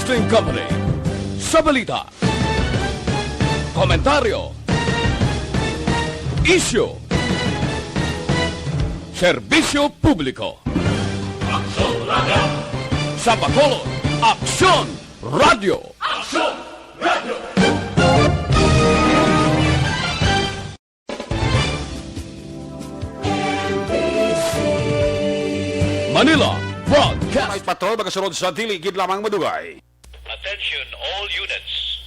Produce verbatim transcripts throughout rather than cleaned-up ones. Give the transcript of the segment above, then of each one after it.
Company. Sa balita, komentaryo, isyu, serbisyo publiko. Aksyon Radio! Sa Bacolod, Aksyon Radio! Aksyon Radio! Manila Broadcast. Night Patrol, magasunod sa dili gid lamang madugay. Attention all units.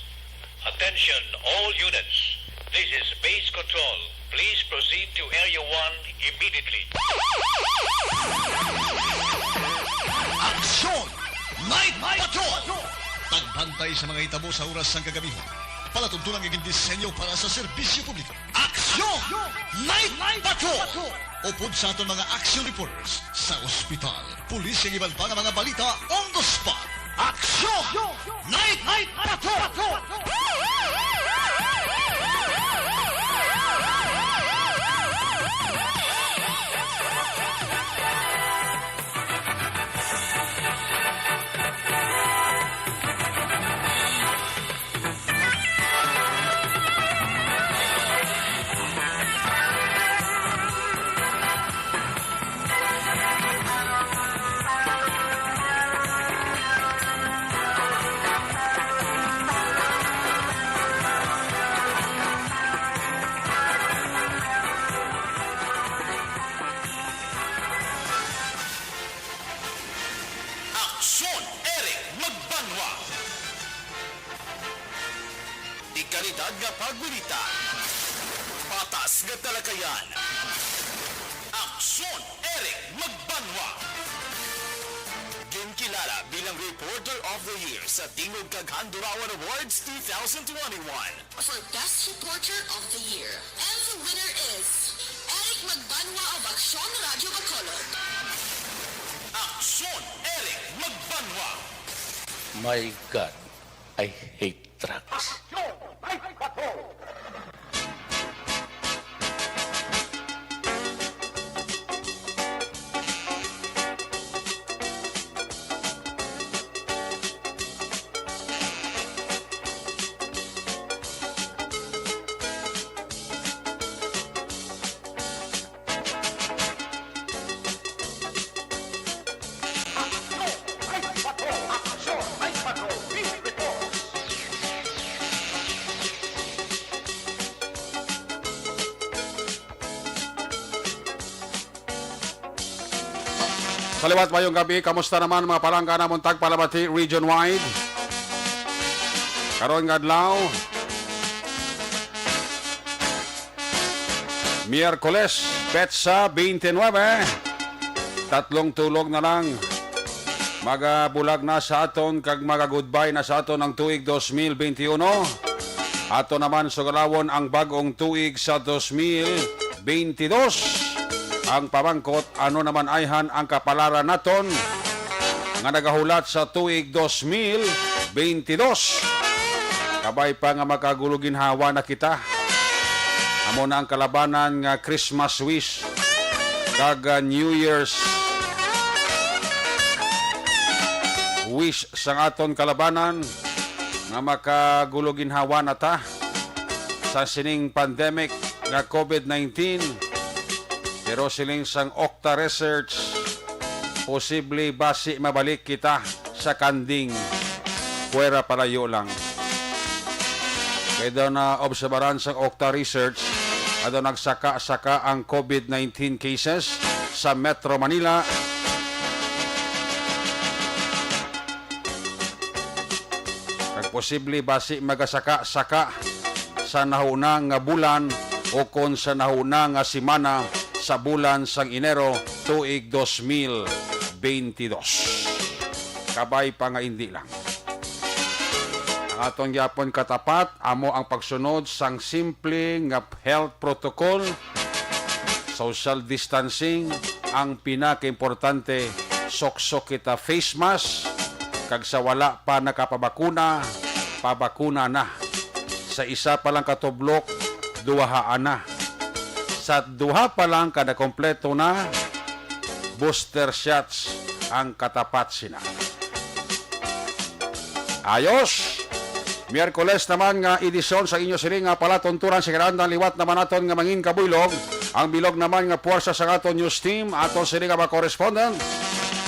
Attention all units. This is base control. Please proceed to Area one immediately. Aksyon! Night Patrol! Pagbantay sa mga hitabo sa oras sang kagamihan. Palatuntunan nga gindisenyo para sa serbisyo publiko. Aksyon! Night Patrol! Upod sa aton mga action reporters sa ospital, pulis, kag iban pa nga mga balita on the spot. Aksyon! Night Patrol! Aksyon, Eric Magbanwa. Dekalidad nga pagbalita. Patas nga talakayan. Aksyon, Eric Magbanwa. Ginkilala bilang Reporter of the Year sa Tingog kag Handurawan Awards two thousand twenty-one. For Best Reporter of the Year. And the winner is Eric Magbanwa of Aksyon Radio Bacolod. Aksyon, Eric Magbanwa. My God, I hate drugs. Sa liwat, mayong gabi. Kamusta naman mga palangga namon tagpalamati region wide? Karon nga adlaw, Miyerkules, petsa twenty-nine. Tatlong tulog na lang. Magabulag na sa aton kag maga-goodbye na sa aton ang tuig dos mil benti uno. Ato naman sugalawon ang bag-ong tuig sa dos mil benti dos. Ang pamangkot, ano naman ayhan ang kapalaran naton nga nagahulat sa tuig dos mil benti dos? Kabay pa nga makagulo-ginhawa na kita. Amo na ang kalabanan nga Christmas wish kag, ah, New Year's wish sang aton kalabanan nga makagulo-ginhawa na ta sa sining pandemic nga covid nineteen. Pero siling sang Okta Research, posible basi mabalik kita sa kanding puwera palayo lang. Kay daw naobserbaran sang Okta Research, nga daw nagsaka-saka ang covid nineteen cases sa Metro Manila. Kag posible basi magasaka-saka sa nahuna nga bulan o kon sa nahuna nga semana sa bulan sang Enero tuig dos mil benti dos. Kabay pa nga indi lang. Ang aton gyapon katapat amo ang pagsunod sang simple nga health protocol, social distancing, ang pinakaimportante, suksok kita face mask, kag sa wala pa nakapabakuna, pabakuna na. Sa isa pa lang ka tublok, duhaan na. Sa duha pa lang ka nakompleto na, booster shots ang katapat sina. Ayos! Miyerkules naman nga edisyon sa inyo sini nga palatuntunan sa kinahanglan liwat naman naton nga mangin kabuylog. Ang bilog naman nga puwersa sa aton news team, aton sini nga mga correspondent.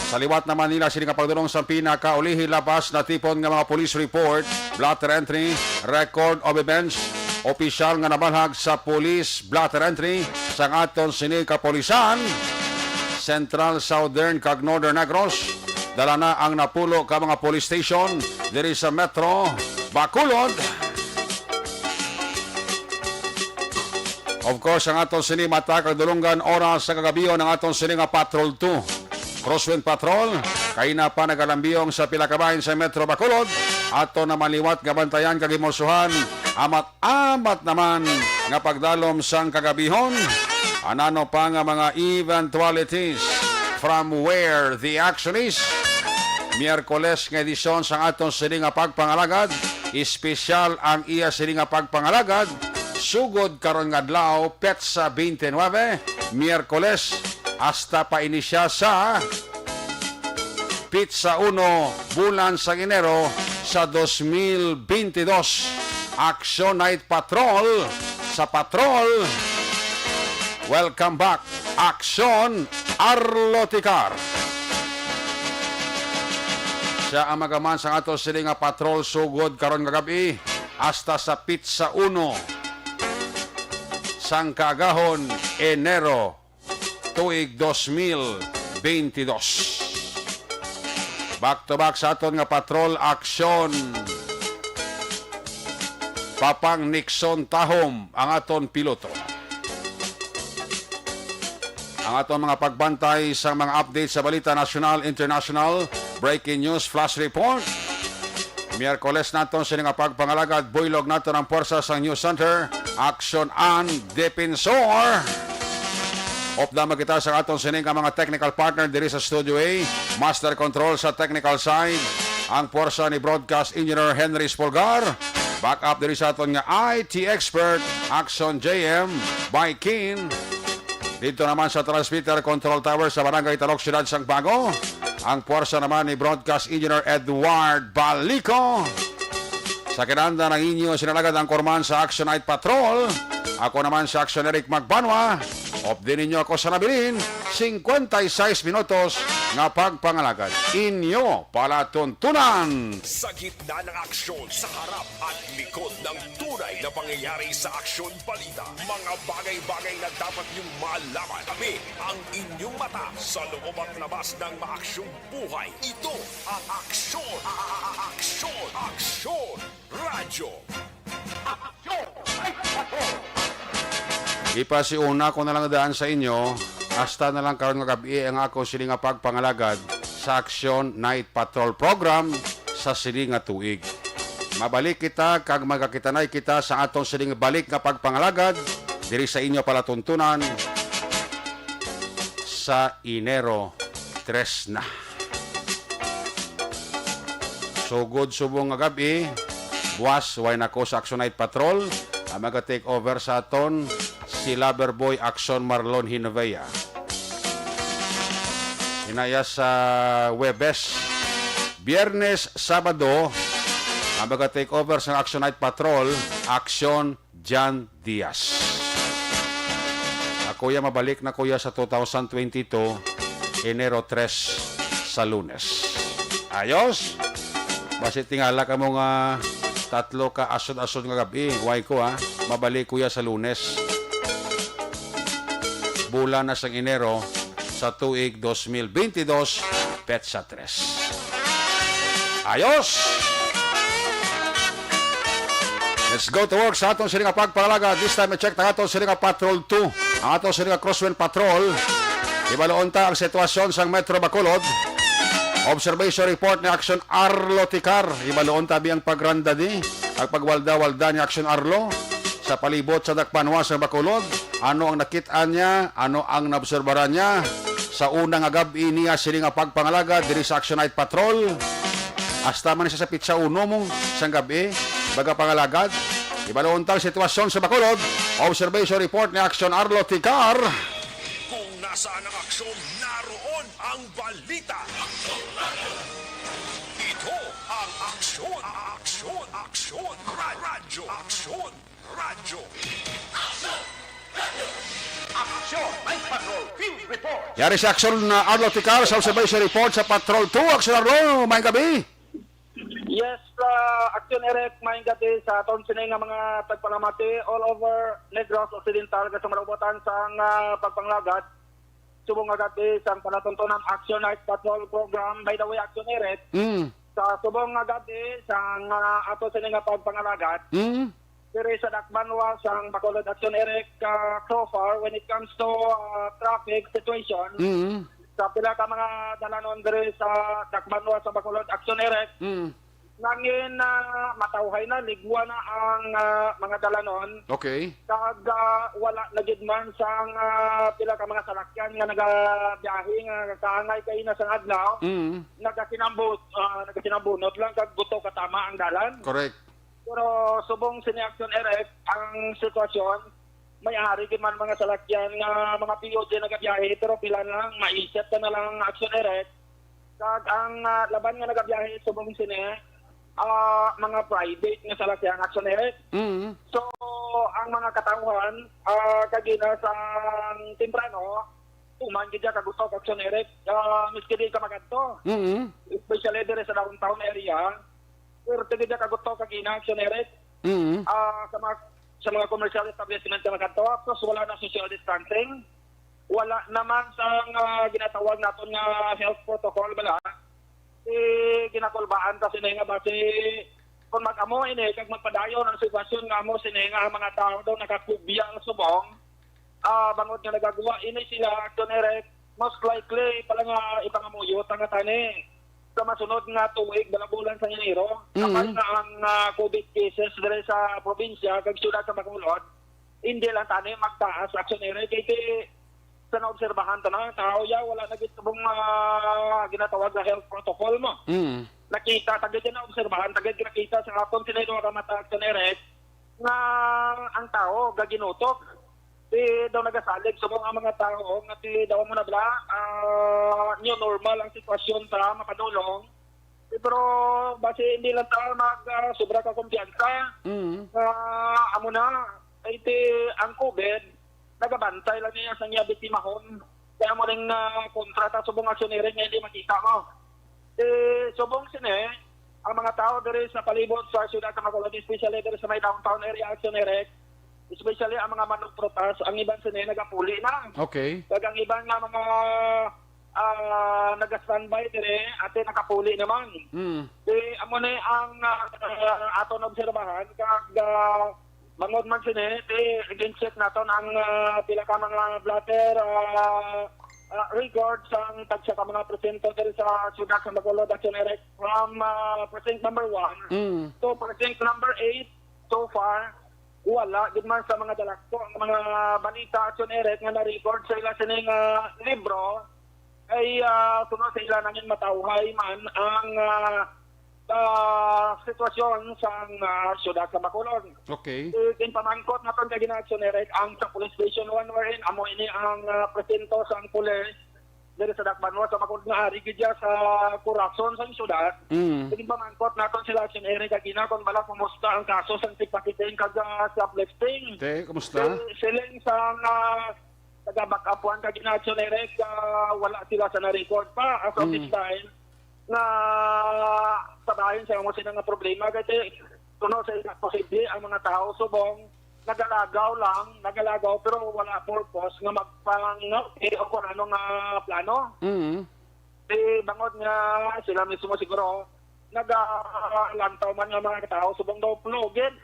Sa liwat naman nila sini nga pagdulong sa pinakaulihi labas na tipon nga mga police report, blotter entry, record of events, opisyal nga nabalhag sa police blotter entry sa aton sini kapulisan, Central, Southern, kag Northern Negros. Dala na ang napulo ka mga police station diri sa Metro Bacolod. Of course, ang aton sini mata kag dulonggan oras sa kagabion ang aton sini nga Patrol two. Crosswind Patrol, kaina pa nagalambiyong sa pila ka bahin sa Metro Bacolod. Ato na maliwat nga bantayan kag himulsuhan. Amat-amat naman nga pagdalom sang kagabihon. Anano pa nga mga eventualities from where the action is. Miyerkules nga edisyon sang aton sini nga pagpangalagad. Espesyal ang iya sini nga pagpangalagad. Sugod karon nga adlaw, petsa twenty-nine, Miyerkules, hasta pa ini siya sa petsa uno, bulan sang Enero sa dos mil bentidós. Action Night Patrol sa Patrol. Welcome back, Action Arloticar. Siya ang magaman sa ato sini nga patrol sugod karon nga gab-i hasta sa petsa uno sang kaagahon, Enero, tuig dos mil bentidós. Back to back sa aton nga patrol action. Papang Nixon Tahom ang aton piloto. Ang aton mga pagbantay sa mga update sa balita nasyonal, international, breaking news, flash report. Miyerkules naton sini nga pagpangalagad, buylog naton ang puwersa sang News Center, Action and Defensor. Upda man kita sa aton sini nga mga technical partner diri sa Studio A, Master Control sa technical side, ang puwersa ni Broadcast Engineer Henry Spolgar, backup diri sa aton nga I T expert, Action J M by Kin. Dito naman sa transmitter control tower sa Barangay Talok, Siyudad sang Bago, ang puwersa naman ni Broadcast Engineer Edward Balico. Sa kinanda ng inyo sinalagad ang korman sa Action Night Patrol. Ako naman si Action Eric Magbanwa. Updi ninyo ako sa nabilin, cincuenta y seis minutos nga pagpangalagad. Inyo palatuntunan. Sa gitna ng aksyon, sa harap at likod ng tunay na pangyayari sa aksyon balita, mga bagay-bagay na dapat niyong malaman. Kami ang inyong mata sa loob at labas ng maaksyong buhay. Ito ang Aksyon, a-, a-, a-, Aksyon, Aksyon Radyo. Aksyon! Ay, aksyon! Ipasiuna ko na lang daan sa inyo, hasta na lang karon nga gab-i ang ako sini nga pagpangalagad sa Action Night Patrol Program sa sini nga tuig. Mabalik kita kag magkakitanay kita sa aton sini nga balik nga pagpangalagad diri sa inyo palatuntunan sa Enero tres na. Sugod subong nga gab-i, buwas, way na ko sa Action Night Patrol. Ang maga-take over sa aton, si Lover Boy Action Marlon Hinovea. Hinaya sa Webes, Biyernes, Sabado, ang maga-take over sa Action Night Patrol, Action John Diaz. Ako ya, mabalik na ko ya sa two thousand twenty-two, Enero tres, sa Lunes. Ayos? Basi tingala kamo nga tatlo ka asod-asod nga gab-i, way ko, ha. Mabalik ko ya sa Lunes. Bulan na sang Enero sa tuig dos mil bentidós, petsa tres. Ayos! Let's go to work sa aton sini nga pagpangalagad. This time, i-check ta aton sini nga Patrol two. Ang aton sini nga Crosswind Patrol. Ibaluon ta ang sitwasyon sang Metro Bacolod. Observation report ni Action Arlo Ticar. Ibaluon ta bi ang pagranda di, ang pagwalda-walda ni Action Arlo sa palibot sa dakpanwa sa Bacolod. Ano ang nakit-an niya? Ano ang naobserbaran niya? Sa una nga gab-i niya sini nga pagpangalagad diri sa Action Night Patrol, hasta man siya sa petsa uno mo sang gab-i, baga pangalagad. Ibaluon ta ang sitwasyon sa Bacolod. Observation report ni Action Arlo Ticar. Kung nasaan ang aksyon, naroon ang balita. Ito ang Aksyon! Aksyon! Aksyon! Ra- Radyo! Aksyon! Radyo! Aksyon! Night Patrol Field Report! Yari sa Aksyon, uh, Arlo Ticar, sa observation report sa Patrol two. Aksyon Arlo, maayong gabi. Yes, uh, Aksyon Eric, maayong gabi sa aton sini nga mga tagpalamati all over Negros Occidental, kag sa malubotan sang, uh, pagpanglagad. Subong nga gabi sang palatuntunan Action Night Patrol Program. By the way, Action Eric, Mm. sa subong nga gabi sang, uh, ato sini nga pagpangalagad, Mm. diri sa dakbanwa sang Bacolod, Action Eric, uh, so far, when it comes to, uh, traffic situation, Mm. sa pila ka mga dalanon diri sa dakbanwa sa Bacolod, Action Eric, Mm. nangin, uh, matawhay na, ligwa na ang, uh, mga dalanon. Okay. Kag, uh, wala na gid man sang, uh, pila ka mga salakyan nga nagabiyahe nga kaangay kay na sang adlaw, Mm. nagasinambut-, uh, nagasinambunot lang kag buto katama ang dalan. Correct. Pero subong sini, Action Eric, ang sitwasyon, may ari gid man mga salakyan nga mga P U G nagabiyahe, pero pila lang, maisip ka na lang, Action Eric. Kag ang, ah, laban nga nagabiyahe subong sini, ah, mga private nga salakyan, Action Eric. Mm. So, ang mga katawhan, ah, kagina sang temprano, tuman gid siya kagutok, Action Eric. Ah, miski di ka magadto. Mm. Especially diri sa downtown area, pero gid siya kagutok kagina, Action Eric. Mm. Ah, sa mga, sa mga commercial establishment ka magadto, plus wala na social distancing. Wala naman sang, ah, ginatawag naton nga health protocol bala. Si ginakulbaan ta sini nga basi kung mag-amo ini kag magpadayon ang sitwasyon nga amo sini nga ang mga tawo daw nakakubya ang subong, ah, bangod nga nagagwa ini sila, Action Eric, most likely pala nga ipangamuyo ta nga tani sa masunod nga tuig, balabulan sa Enero. Mm. Kapag nga ang, ah, COVID cases diri sa probinsya kag siyudad sa Bacolod, hindi lang tani magtaas, Action Eric, kay ti sa naobserbahan ta na, tao ya, wala na gid subong, ah, ginatawag nga health protocol mo. Mm. Nakita ta gid, naobserbahan ta gid, nakita sa aton sini duha ka mata, Action Eric, nga ang tao gaginutok. Ti daw nagasalig subong ang mga tao nga ti daw mo na bala, ah, new normal ang sitwasyon ta mapadulong. Pero basi hindi lang ta mag, ah, sobra ka kumpiyansa. Mm. Nga amo na, ay ti ang COVID, nagabantay lang niya sa iya biktimahon. Kaya mo rin, ah, kontra ta subong, Action Eric, nga hindi makita mo. Eh, subong sini, ang mga tao diri sa palibot sa siyudad sa Bacolod, especially diri sa may downtown area, Action Eric, especially ang mga manugprutas, ang iban sini nagapuli na. Okay. Kag ang iban nga mga, ah, naga-standby diri, ate, nakapuli naman. Mm. Di, amo ni ang, ah, aton obserbahan, kag, ah, bangod man sini, di, i-check naton ang, ah, pila ka mga blotter, ah, ah, record sang tagsa ka mga presinto diri sa siyudad sa Bacolod, Action Eric, from, ah, precinct number one Mm. to precinct number eight. So far, wala gid man sa mga dalagko ang mga balita, Action Eric, nga na-record sa ila sini nga libro. Ay, ah, kuno sa ila nangin matawhay man ang, ah, ah, sitwasyon sang, ah, siyudad sa Bacolod. Okay. Eh, ginpamangkot naton kay gina-Action Eric ang sa Police Station one, wherein amo ini ang, ah, presinto sang pulis diri sa Dakbanwa sa Bacolod nga ari gid siya sa kurason sang siyudad. Mm. Ginpamangkot naton sila, Action Eric, kagina kung bala kumusta ang kaso sang pickpocketing kag, ah, shoplifting. Te, kumusta? Si-, siling sang, ah, taga Bacapuan kagina, Action Eric, ah, wala sila sa na-record pa as of this Mm. time. Nga sa bahin sa amo sila nga problema, kay kuno sa ila posible ang mga tao subong nagalagaw lang, nagalagaw pero wala purpose nga magpangawti o kung ano nga plano. Mm. Di bangod nga sila mismo siguro nagalantaw man nga mga tao subong daw plugid.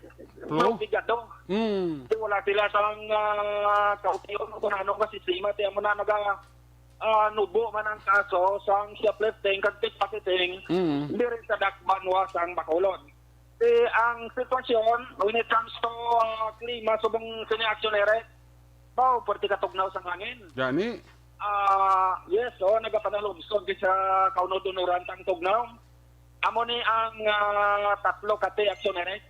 Plo? Plugigado. Mm. Di wala sila sang, ah, kautiyon o kung ano nga sistema, ti amo na naga, ah, nubo man ang kaso sang shoplifting kag pickpocketing Mm. diri sa Dakbanwa sang Bacolod. Di ang sitwasyon when it comes to, ah, klima subong sini, Action Eric, baw, pwerte ka tugnaw sang hangin. Gani? Ah, yes, oh, nagapanalubsog gid sa kaunod-unuran tang tugnaw. Amo ni ang, ah, tatlo ka T, Action Eric.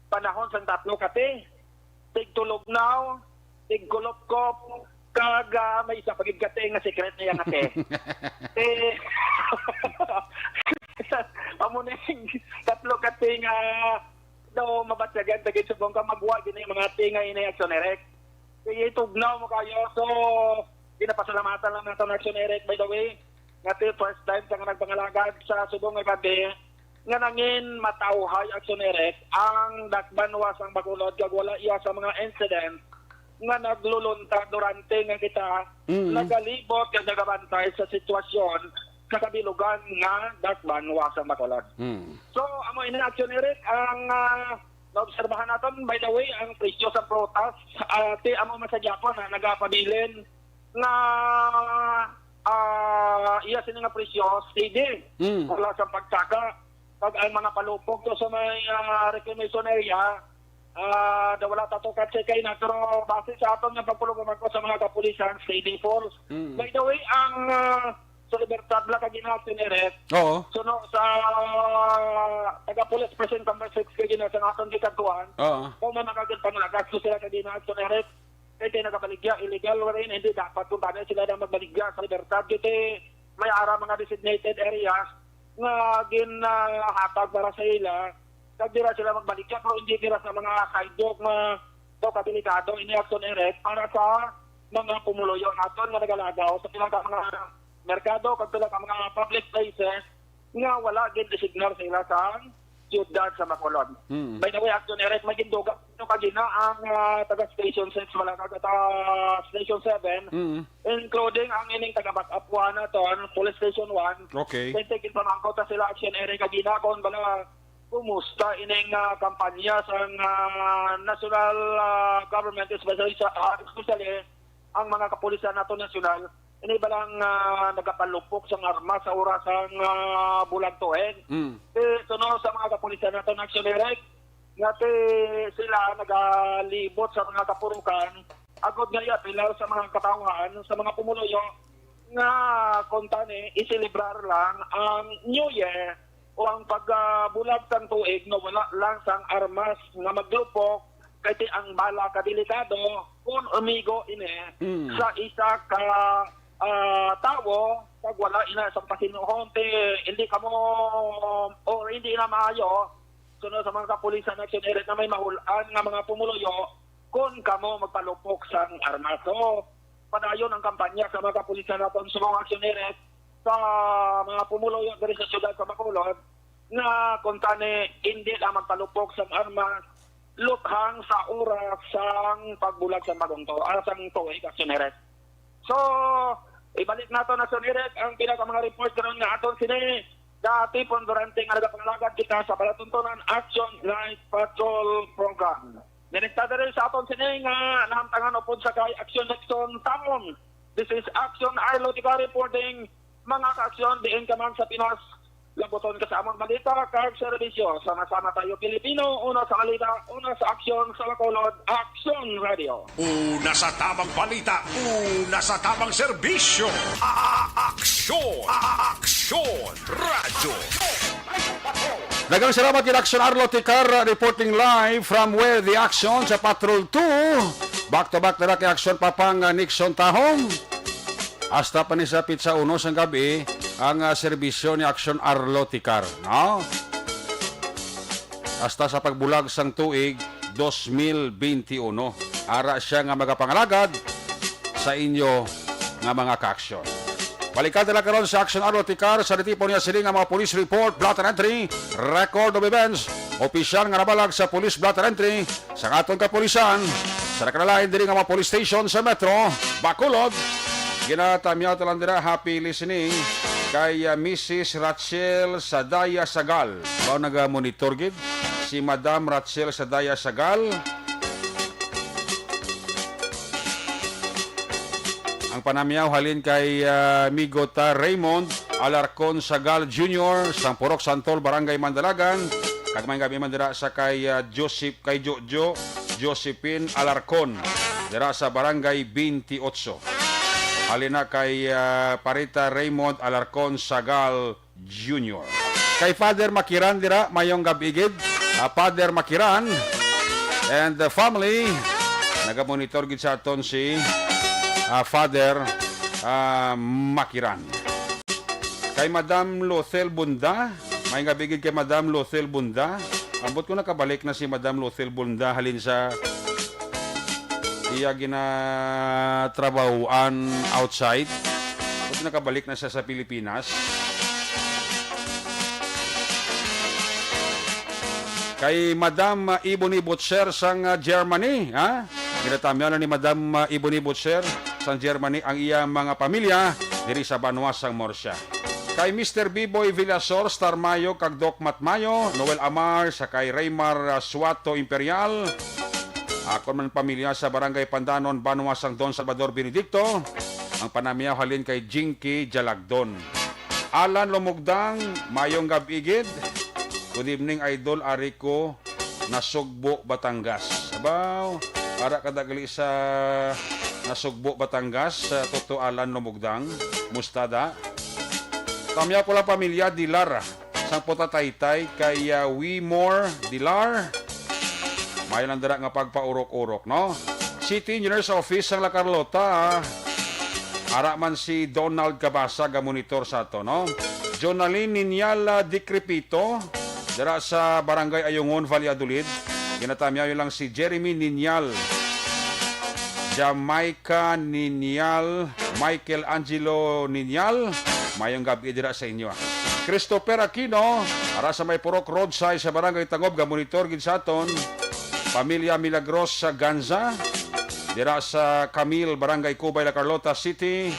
Panahon sang tatlo ka T. Tigtulugnaw, tigkulupkop, kag, ah, may isa pa gid ka T nga secret niya nga T. Eh, Amo ni tatlo ka ting, ah, daw mabatyagan ta gid subong ka magwa gini mga ting nga ini, Action Eric. Kay tugnaw mo kayo. So, ginapasalamatan lang nato, Action Eric, by the way, nga ti first time sa nga nagpangalagad sa subong nga gabi nga nangin matawhay, Action Eric, ang dakbanwa sang Bacolod kag wala iya sa mga incident nga naglulunta durante nga kita Mm. nagalibot kag nagabantay sa sitwasyon sa kabilugan nga dakbanwa sang Bacolod. Mm. So, amo ini, Action Eric, ang, ah, naobserbahan naton, by the way, ang presyo sa prutas, ah, ti amo man sa Japon, ah, nagapabilin nga, ah, iya sini nga presyo steady. Mm. Wala sa pagsaka. Pag ang mga palupok to sa may, ah, reclamation area, ah, da wala ta to ka-check kay na, pero base sa aton nga pagpulong ko sa mga kapulisan, steady force. Mm. By the way, ang, ah, sa Libertad la kagina, Action Eric, Oo. Suno sa taga Police Precinct number six kagina sa aton gikadtuan, Oo. kung may makagad panglagas to sila kagina, Action Eric, kay, kay nagabaligya, illegal, wherein hindi dapat kung tanay sila na magbaligya sa Libertad. Kay may ara mga designated areas nga gin, ah, hatag para sa ila, kag dira sila magbaligya, pero hindi dira sa mga sidewalk nga daw kadelikado ini, Action Eric, para sa mga pumuluyo naton nga nagalagaw sa pila ka mga merkado kag pila ka mga public places nga wala gin designar sa ila sa siyudad sa Bacolod. Mm. By the way, Action Eric, may ginduga no kagina ang, ah, taga Station six, wala ka, taga Station seven, Mm. including ang ining taga Backup one naton, Police Station one. Okay. Kay tigil pamangkot na sila, Action Eric, kagina kung bala kumusta ining, ah, kampanya sang, ah, national, ah, government, especially sa, ah, especially ang mga kapulisan nato nasyonal, ini ba lang, ah, nagapalupok sang armas sa oras sang, ah, bulag tuig? Mm. Eh, suno sa mga kapulisan nato, Action Eric, nga ti sila nagalibot sa mga kapurukan, agod nga iapilar sa mga katawhan, sa mga pumuluyo, nga kuntani, iselebrar lang ang New Year o ang pagbulag sang tuig nga wala lang sang armas nga maglupok, kay ti ang bala ka delikado kun umigo ini Mm. sa isa ka, ah, tawo, pag wala ina sa pasinuhon, ti hindi kamo o hindi na maayo, suno sa mga kapulisan, Action Eric, na may mahul-an nga mga pumuluyo kun kamo magpalupok sang armas. So, padayon ang kampanya sa mga kapulisan naton subong, Action Eric, sa mga pumuluyo diri sa siyudad sa Bacolod nga kuntani hindi lang magpalupok sang armas luthang sa oras sang pagbulag sang bagong tuig, ah, sang tuig, Action Eric. So, ibalik nato, Action Eric, ang pila ka mga reports karon nga aton sini gatipon durante nga nagapangalagad kita sa palatuntunan Action Night Patrol Program. Direkta diri sa aton sini nga nahamtangan upod sa kay Action Nixon Taon. This is Action Arlo Tika reporting, mga ka-aksyon, diin ka man sa Pinas. Labuton ka sa among balita kag serbisyo. Sama-sama tayo, Pilipino, una sa balita, una sa aksyon, sa Bacolod, Action Radio. Una sa tamang balita, una sa tamang serbisyo. A-, a-, aksyon, a-, a-, aksyon, radyo. Daghang salamat kay Action Arlo Ticar, reporting live from where the action sa Patrol two. Back to back na kay Action Papang, uh, Nixon Tahong. Hasta pa ni sa pitsa uno sang gabi ang, ah, serbisyo ni Action Arlo Ticar, no? Hasta sa pagbulag sang tuig dos mil benti uno. Ara siya nga magapangalagad sa inyo nga mga kaaksyon. Balikan nila karon sa Action Arlo Ticar sa natipon niya sini nga mga police report, blotter entry, record of events, opisyal nga nabalag sa police blotter entry, sa aton kapulisan, sa nakalain diri nga mga police station sa Metro Bacolod, ginatamyaw ta lang dira, happy listening kay, ah, Missus Rachel Sadaya Sagal. Mao naga-monitor gid si Madam Rachel Sadaya Sagal. Ang panamyaw halin kay, ah, amigo ta Raymond Alarcon Sagal Junior, sang Purok Santol, Barangay Mandalagan. Kag may gabi man dira sa kay, ah, Joseph, kay Jojo, Josephine Alarcon, dira sa Barangay twenty-eight. Halin na kay, ah, Parita Raymond Alarcon Sagal Junior. Kay Father Makiran dira, mayong gabi gid. Ah, Father Makiran and the family. Nagamonitor gid sa aton si, ah, Father, ah, Makiran. Kay Madam Lothel Bunda. May nga bigid kay Madam Lothel Bunda. Ambot ko nakabalik na si Madam Lothel Bunda halin sa iya ginatrabahuan outside. Ambot nakabalik na siya sa Pilipinas. Kay Madam Ebony Butcher sang, ah, Germany, ha? Ginatamyaw na ni Madam, ah, Ebony Butcher sang Germany ang iya mga pamilya diri sa banwa sang Murcia. Kay Mister Biboy Villasor, Star Mayo, kag Doc Matmayo, Noel Amar, sa kay Raymar, ah, Suato Imperial, akon man pamilya sa Barangay Pandanon, banwa sang Don Salvador Benedicto, ang panamyaw halin kay Jinky Jalagdon. Alan Lumugdang, mayong gab-i gid. Good evening, idol. Ari ko, Nasugbo, Batangas. Abaw, ara ka dagali sa Nasugbo, Batangas, sa Toto Alan Lumugdang. Mustada. Tamyaw ko lang pamilya, Dilar. Sang Putataytay kay, ah, Wimore Dilar. May lang dira nga pagpaurok-urok, no? City Engineers Office sang La Carlota. Ara man si Donald Cabasa ga monitor sa ato, no? Jonalyn Ninyala Dikripito, dira sa Barangay Ayungon, Valladolid. Ginatamyaw lang si Jeremy Ninyal, Jamaica Ninyal, Michael Angelo Ninyal. Mayong gab-i dira sa inyo. Christopher Aquino, ara sa may Purok Roadside sa Barangay Tangob, ga monitor gid sa aton. Pamilya Milagros sa Ganza, dira sa Camille, Barangay Cubay, La Carlota City.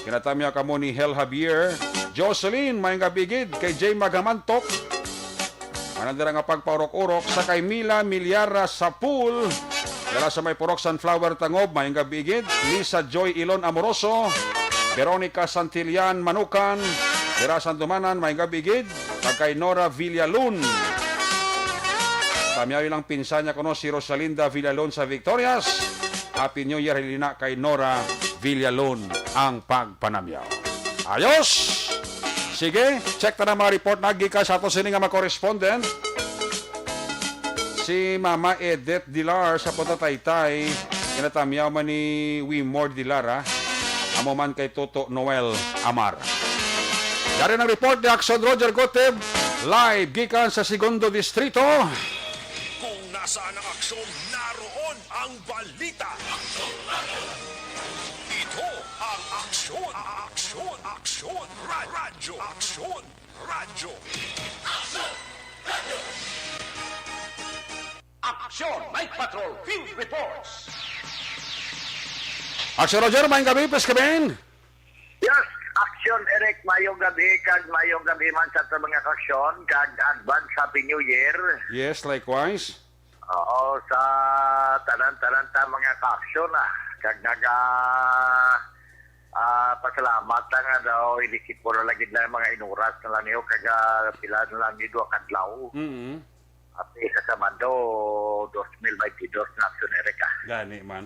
Ginatamyaw kamo ni Hel Javier. Jocelyn, mayong gab-i gid kay Jay Magamantok. Manang dira nga pagpaurok-urok sa kay Mila Milyara sa pool. Dira sa may Purok Sunflower Tangob, mayong gab-i gid. Lisa Joy Ilon Amoroso, Veronica Santillan Manukan, dira sa Andumanan, mayong gab-i gid. Kag kay Nora Villalon. Tamyaw lang pinsan niya kuno si Rosalinda Villalon sa Victorias. Happy New Year, hilina kay Nora Villalon ang pagpanamyaw. Ayos! Sige, check ta na mga report na gikan sa ato sini nga mga correspondent. Si Mama Edith Dilar sa Putataytay, ginatamyaw man ni Wimore Dilar, ah. Amo man kay Toto Noel Amar. Yari ang report ni Action Roger Goteb, live gikan sa Segundo Distrito. Kung nasaan ang aksyon, naroon ang balita. Ito ang Aksyon, Aksyon, Aksyon, Ra-, Radyo, Aksyon, Radyo. Aksyon Night Patrol Field Reports. Action Roger, mayong gab-i, please come in. Yes, Action Eric, mayong gab-i, kag mayong gab-i man sa aton mga kaaksyon, kag advance Happy New Year. Yes, likewise. Oo, sa tanan-tanan ta mga kaaksyon, ah. Kag naga, ah, pasalamat ta nga daw, ilisip ko na lang gid lang mga inuras na lang niyo, kag, ah, pila na lang ni duha ka adlaw. Mm-hmm. Ati sa Sabado, dos mil baynte dos na, Action Eric, ah. Gani man.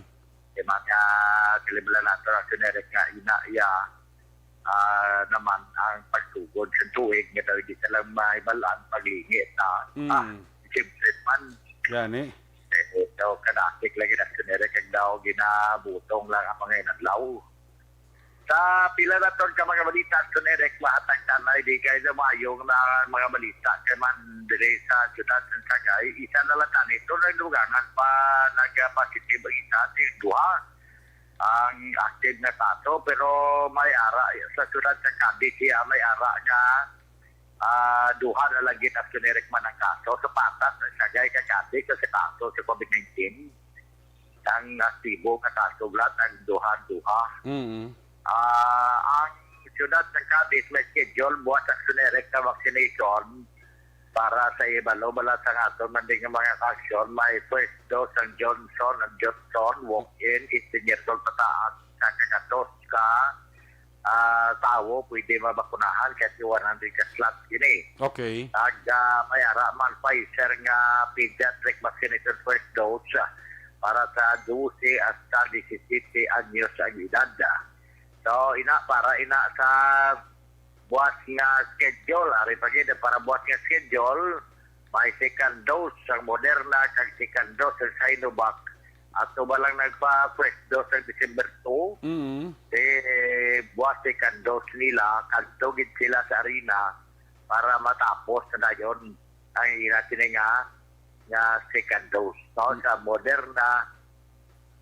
Di ba nga, kaliblan nato na, Action Eric, nga ina iya, ah, naman ang pagsugod sa tuig nga daw hindi ka lang mahibalaan paglingi ta. Mm. Ah, siyempre man. Gani. Eh, daw kadasig lagi na, Action Eric, ang daw ginabutong lang ang mga inadlaw. Sa pila na ton ka mga balita, Action Eric, mahatag tanay di kay na maayo nga mga balita kay man diri sa siyudad sa Sagay. Isa na lang tani, ito na dugangan pa nagpa-positive ang isa, si duha ang active na kaso, pero may ara sa siyudad sa Cadiz siya, may ara nga, ah, duha na lang gid, Action Eric, man ang kaso. Sa patas, sa Sagay kag Cadiz, sa kaso sa COVID nineteen, ang aktibo nga kaso, Brad, ang duha-duha. Mm. Ah, ang siyudad sa Cadiz may schedule buwas, Action Eric, sa vaccination para sa ibalo bala sa aton man din nga mga kaaksyon. May first dose ang Johnson and Johnson, walk-in, eighteen years old pataas, sa kakatos ka, ah, tawo pwede mabakunahan kahit one hundred ka slots ini. Okay. Kag, ah, may ara man Pfizer nga pediatric vaccination first dose, ah, para sa dose hasta disisiete anyos ang edad. So, ina, para ina sa buwas nga schedule, ari pa gid, para buwas nga schedule, may second dose sang Moderna kag second dose sang Sinovac Ato ba lang nagpa-first dose sa December two? Mm. Eh, buwas second dose nila, kadto gid sila sa arena para matapos na dayon ang ila sini nga, nga second dose, no? Mm. Sa Moderna,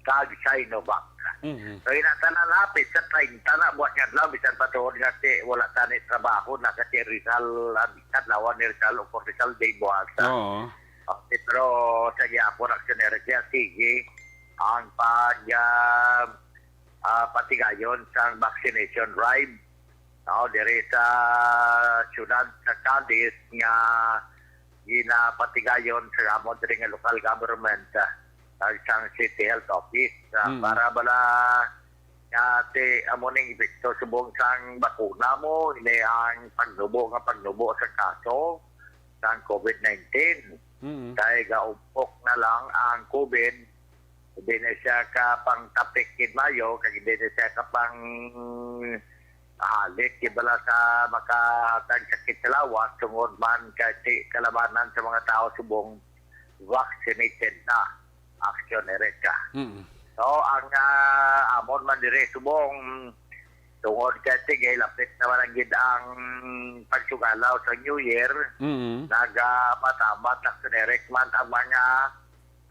kag Sinovac. Mhm. So, ina tanan lapit sa treinta na buwan nga adlaw, bisan pa tuod nga ti, wala tani trabaho na kasi Rizal, ang kadlawan ni Rizal o Rizal Day buwas. Oo. Oh, pero sa gihapon, aksyoneros niya, sige ang pag, ah, ah, patigayon sang vaccination drive, no, diri sa siyudad sa Cadiz nga ginapatigayon sa amo diri nga local government, ah, kag sang city health office, ah, Mm. para bala nga ti amo ning epekto subong sang bakuna mo, ini ang pagnubo nga pagnubo sa kaso sang COVID nineteen. Mm. Kay gaumpok na lang ang COVID, hindi na siya ka pang tapik gid mayo, kag hindi na siya ka pang halik gid bala sa makahatag sakit sa lawas, tungod man kay ti kalabanan sa mga tao subong vaccinated na, aksyoneros. Mm. So, ang, ah, amon man diri subong, tungod kay sige, lapit naman ang gid ang pagsugalaw sa New Year, Mm. nagamatambat, aksyoneros, man ang mga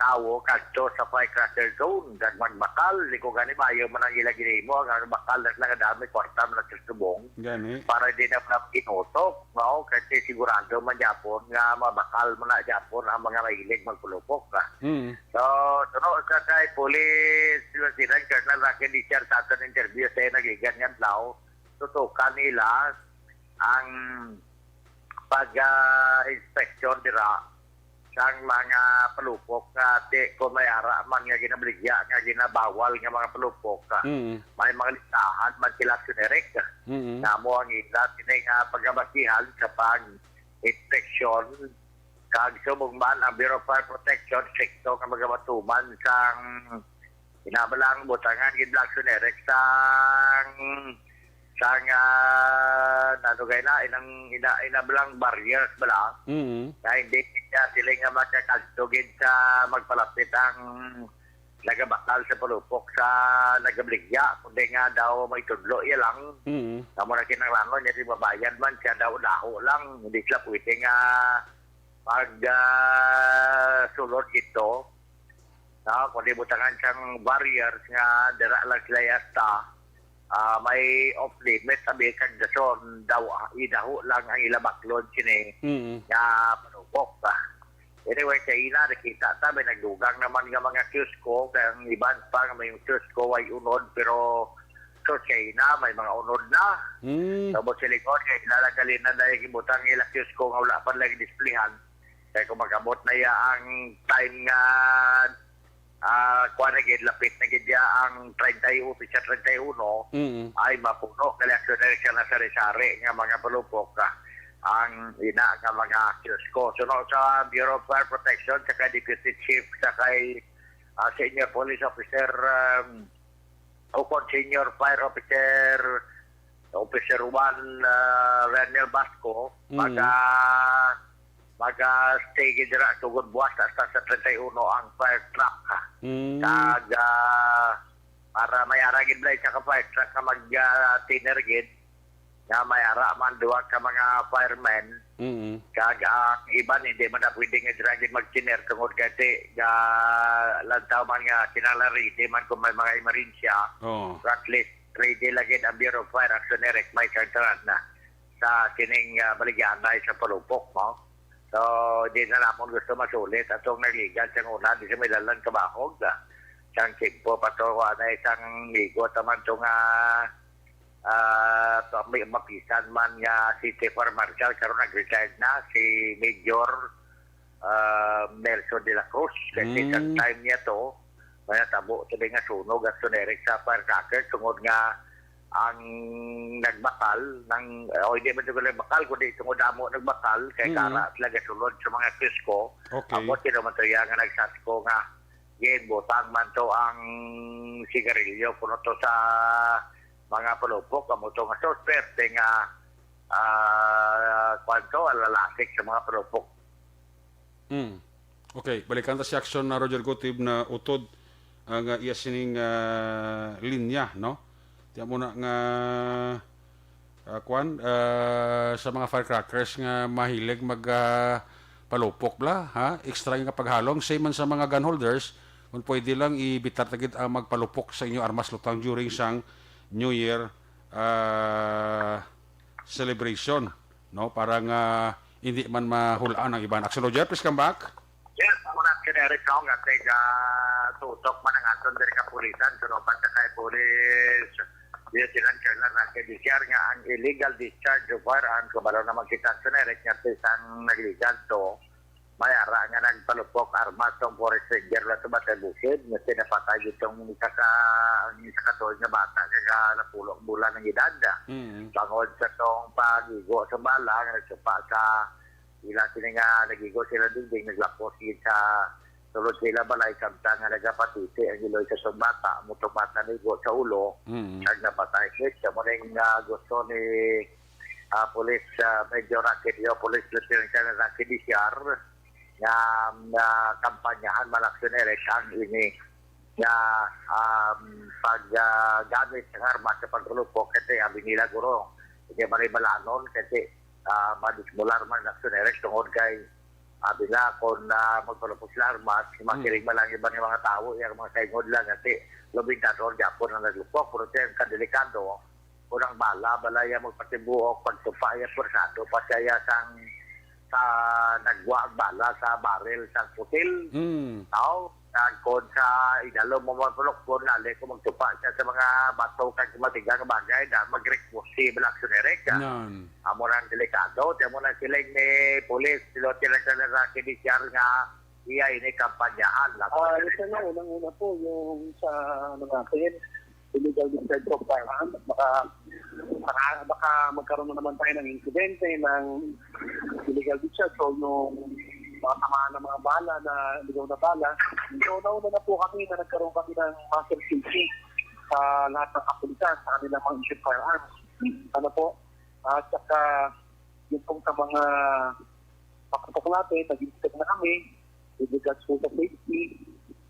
tawo kadto sa firecracker zone, kag magbakal, di ko gani maayo man ang ila ginhimo, ang bakal na sila nga dami, kwarta man ang subong. Gani. Para di na pala inutok, no? Kasi sigurado man gyapon nga mabakal mo na gyapon ang mga mahilig magpulupok, ah. Mm. So, suno sa kay Police Lieutenant Colonel Raquel Richard sa aton interview sa nagikan nga adlaw, tutukan nila ang pag, ah, inspeksyon dira sang mga palupok nga ti kung may ara man nga ginabaligya nga ginabawal nga mga palupok, ah, Mm. may mga listahan man sila, aksyoneros. Mm. Namo ang ila sini nga pagabasihan sa pag-inspeksyon, kag subong man ang Bureau of Fire Protection, strikto nga magabatuman sang inabalang butangan gid, aksyoneros, sang, sang, ah, ano kay na, inang, ina-, inabalang barriers bala, Mm. na hindi siya sila nga makakadto gid sa magpalapit ang nagabakal sa palupok sa nagabaligya, kundi nga daw may tudlo iya lang. Mm. Amo na kinahanglan niya, di mabayad man siya, daw daho lang, hindi sila pwede nga mag, ah, sulod dito. No, kundi butangan sang barriers nga dira lang sila hasta, ah, may off limit, abi, kag dason daw, idaho lang ang ila baklon sini Mm. nga palupok, ah. Anyway, sa ina, nakita ta, may nagdugang naman nga mga kiosko, kay ang iban pa nga may kiosko, way unod, pero so, sa ina, may mga unod na. Mm. Tapos silingon, kay nalagali na dahil gibutang ila kiosko nga wala pa lang displayhan. Kay kung mag-abot na iya ang time nga, ah, kuwan na gid, lapit na gid iya ang treinta y uno, petsa treinta y uno, Mm. ay mapuno, kay aksyoneros siya na sari-sari nga mga palupok, ah, ang ina nga mga kiosko. So, no, sa Bureau of Fire Protection, sa kay Deputy Chief, sa kay, ah, Senior Police Officer, um, o kon Senior Fire Officer, Officer one, ah, Reniel Basco, Mm. maga-, maga-stay gid dira tungod buwas hasta sa treinta y uno ang fire truck, ha. Mm. Kag, ah, para may ara gid bala isa ka fire truck nga mag, ah, thinner gid, nga may ara man duha ka mga firemen, Mm. kag ang iban hindi man na pwede nga dira gid mag-thinner tungod kay ti, ah, lantaw man nga kinahanglan ready man kung may mga emerhensya. Oo. So at least ready lang gid ang Bureau of Fire, aksyoneros, may kagtaran na sa kining, ah, baligyanay sa palupok, no? So, di na namon gusto masulit atong nagligan sang una, di sa may dalan kabahog, ah. Sang Kimpo pa to, wa na isang migo taman to nga, ah, to, may mapisan man nga city fire marshal, karon nag-retired na, si Major, ah, Nelson de la Cruz. Kasi Mm. isang time niya to, may natabo to nga sunog, aksyoneros, sa firecracker, tungod nga ang nagbakal, nang, o hindi man siguro nagbakal, kundi tungod amo nagbakal, kay Mm. kara sila gasulod sa mga kiosko. Okay. Amo sila man to iya nga nagsasko nga ginbutang man to ang sigarilyo kuno to sa mga palupok, amo to nga susperte nga, ah, kwan to, alalasik sa mga palupok. Mm. Okay, balikan ta si Action na Roger Gutib na utod nga iya sining, ah, linya, no? Tiyan mo na nga, ah, kwan, ah, sa mga firecrackers nga mahilig mag, ah, palupok bala, ha? Extra nga paghalong, same man sa mga gun holders, kung pwede lang, ibitar ta gid ang magpalupok sa inyo armas lutang during sang New Year, ah, celebration, no? Para nga hindi man mahulaan ang iban. Action Roger, please come back. Yes, amo na, Action Eric, no, nga tig, ah, tutok man ang aton diri kapulisan, sunuban ta kay Police Lieutenant Colonel Rocky Diciar nga ang illegal discharge of firearms, kabalo naman kita, Action Eric, nga sa isang nag-illegal to, may ara nga nagpalupok armas tong forest ranger, wala to ba kay bukid, nga sinapatay itong isa ka, ang isa ka tuig nga bata, kag, ah, napulo ang bulan ang edad. Mm. Bangod sa tong pagigo sa bala, nga nagsupa sa ila sini nga nagigo sila dingding, naglapos gid sa sulod sa ila balay, samtang nga nagapatiti ang iloy sa tong bata, amo tong bata naigo sa ulo, Mm. kag napatay. Kaya mo ning, ah, gusto ni, ah, Police, ah, Major Rocky Dio, Police Lieutenant Colonel Rocky Diciar, nga, nga kampanyahan man, Action Eric, ang ini nga, um, pag, ah, gamit ng armas sa pagpalupok, kasi abi nila, guro, hindi man ibalanon, kasi, ah, madismular man, Action Eric, tungod kay, abi na, kung, ah, magpalupok sila armas, Mm. makiring man lang iban nga mga tao, yung mga kaingod lang, kasi lubid na doon, Japon ang naglupok, pero siya ang kadelikado, kung ang bala, bala yung magpatibuok, pagtupa, yung pwersado pa siya, yung sang, sa nagwa ang bala sa barrel sang pusil. Mm. Tao, kag kon sa idalo mo man pulok, kon lali ko magtupa siya sa mga bato kag matigang bagay, na mag-request si Black Suneric. Nan. Amo nang delikado, tiyan mo na siling ni Police, Lieutenant Colonel Rocky Diciar nga iya ini kampanyahan. Ah, ito na, unang-una po, yung sa, ano natin, illegal discharge of firearms. Baka, baka, baka magkaroon na naman tayo ng insidente ng illegal discharge o yung mga tamaan ng mga bala na illegal na bala. So, nauna na po kami na nagkaroon kami ng master C C sa lahat ng kapulisan sa kanilang mga issued firearms. Ano po? At saka, yung pong sa mga paputok natin, nag-inspect na kami with regards po sa safety,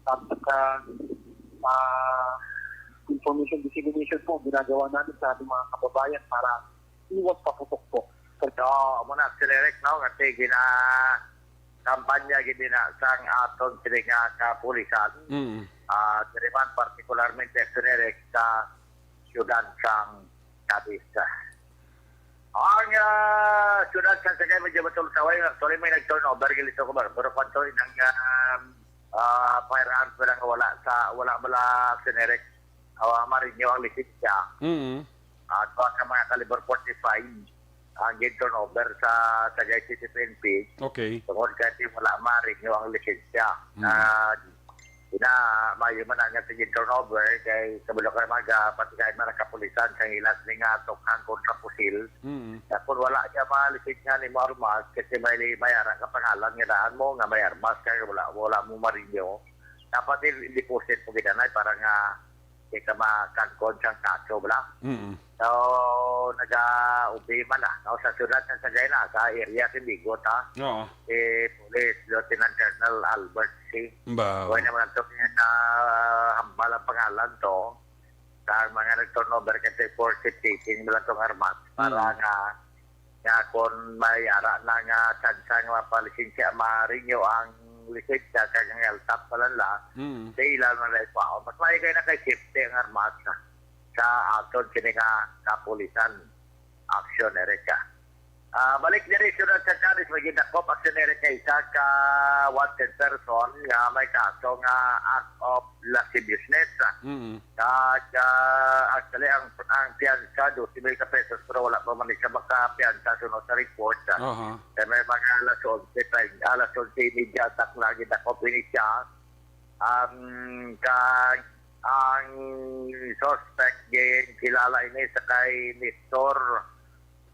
at saka, ah, information dissemination po ginagawa namin sa ating mga kababayan para iwas paputok po. So, amo na, Sir Eric, no? Kasi gina-, kampanya gid na sang aton sini nga kapulisan. Mm. Ah, diri man partikularmente, Sir Eric, sa siyudad sang Cadiz. Ang, ah, siyudad sa Sagay, medyo matulog sa way, actually, may nag-turnover, gilito ko ba? Pero kwanto inang, ah, ah, firearms, pero nga wala sa, wala bala, Sir Eric, ah, marinyo ang lisensya. Mm. At baka mga caliber forty-five ang gin-turnover sa Sagay City P N P. Okay. Tungod kay wala marinyo ang lisensya. Mm. Ah, ina, maayo man ang ating turnover kay sa Bulacan, mga pati kay mga kapulisan kang ilas ni nga tukhang kontra pusil. Mm. Na kung wala niya malisit nga ni mo armas, kasi may, may ara ka pangalan nga daan mo, nga may armas ka, wala, wala mo marinyo. Dapat i-deposit mo gid anay para nga di ka makangkon sang kaso, bala. Mm. So, naga-ubi man na, no? Sa siyudad ng Sagay na, sa area si Bigot, ha? Oo. Si Police Lieutenant Colonel Albert C. Ba? Kaya naman ito nga hambal ang pangalan to. Sa mga nag-turnover kasi for safekeeping nila tong armas para Mm. nga, nga kung may ara na nga tsansa nga mapalisensya, ma-renew ang lisensya, kag ang L T O P pa lang la, Mm. sa ilan man na ito. Mas maayo kayo na kay safety ang armas sa, sa aton kini nga kapulisan. Action, Erica. Ah, balik diri, siyudad sa Cadiz, may gidakop, Action, Erica, isa ka wanted person nga may kaso nga act of lasciviousness. Mm. Kag, ah, actually, ang, ang piyansa, dose mil ka pesos, pero wala pa man siya makapiyansa, sunod sa report. Aha. Kaya may mga alas onse, tayo, alas onse y media, atak na, gidakop ini siya. Um, kag ang suspect, gin-, kilala ini sa kay Nestor,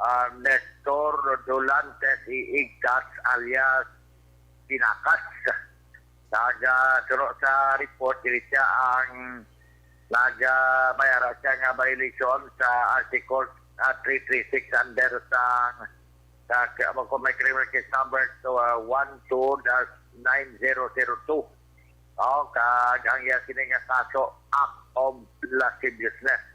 ah, Nestor Dolantes Iigtas alias Pinakas. Kag, ah, suno sa report, diri siya ang nag, ah, may ara siya nga violation sa Article, ah, three three six under sa, sa, kung may criminal case number to, ah, one two dash nine zero zero two. O, kag ang iya sini nga kaso, act of lasciviousness.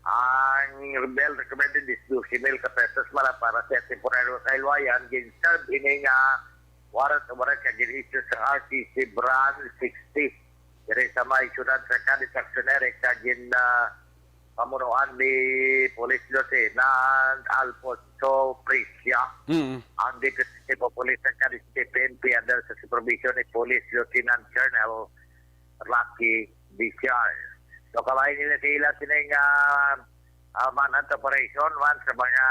Ang bail recommended is twelve mil ka pesos man para sa temporary kahiluwayan. Gin-serve ini nga warrant of arrest nga gin-issue sa R T C Brand sixty diri sa may siyudad sa Cadiz, Action Area, kag gin, ah, pamunuan ni Police Lieutenant Alfonso Precia, Mm. ang Deputy Chief of Police sa Cadiz City P N P, under sa supervision ni Police Lieutenant Colonel Rocky Bisiar. So, kabay nila sila sini nga, ah, manhunt operation man sa mga,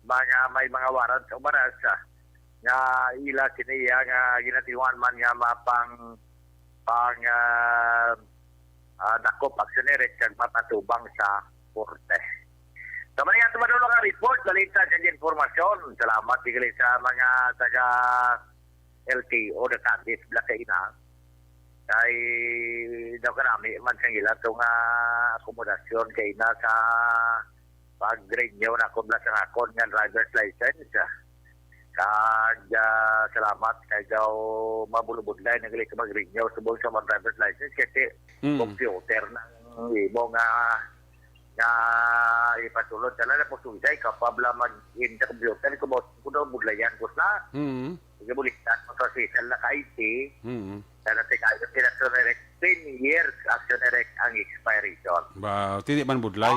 mga may mga warrant of arrest, ah, nga ila sini iya nga ginatiwan man nga mapang, pang, ah, ah, dakop aksyonerik kag mapatubang sa korte. Sa mga ito, madulong ang report, balita kag informasyon. Salamat, tigili sa mga taga L T O na Cadiz, Blacaina. Kay daw karami man sang ila to nga akomodasyon kay na sa pag-renew na akong bala sang akon nga driver's license. Kag, ah, salamat kay daw mabulubudlay na gali ka mag-renew subong sa mga driver's license kasi Mm. computer nang imo nga, nga ipasulod. Dala na po suday ka pa bala mag-in sa computer, kung mo, kung daw budlayan ko sa Mm. Sige, bulitan mo sa official na ka I T. Mm. Dala ti kayo, sila sa direct, ten years action direct ang expiration. Ba, tindi man budlay.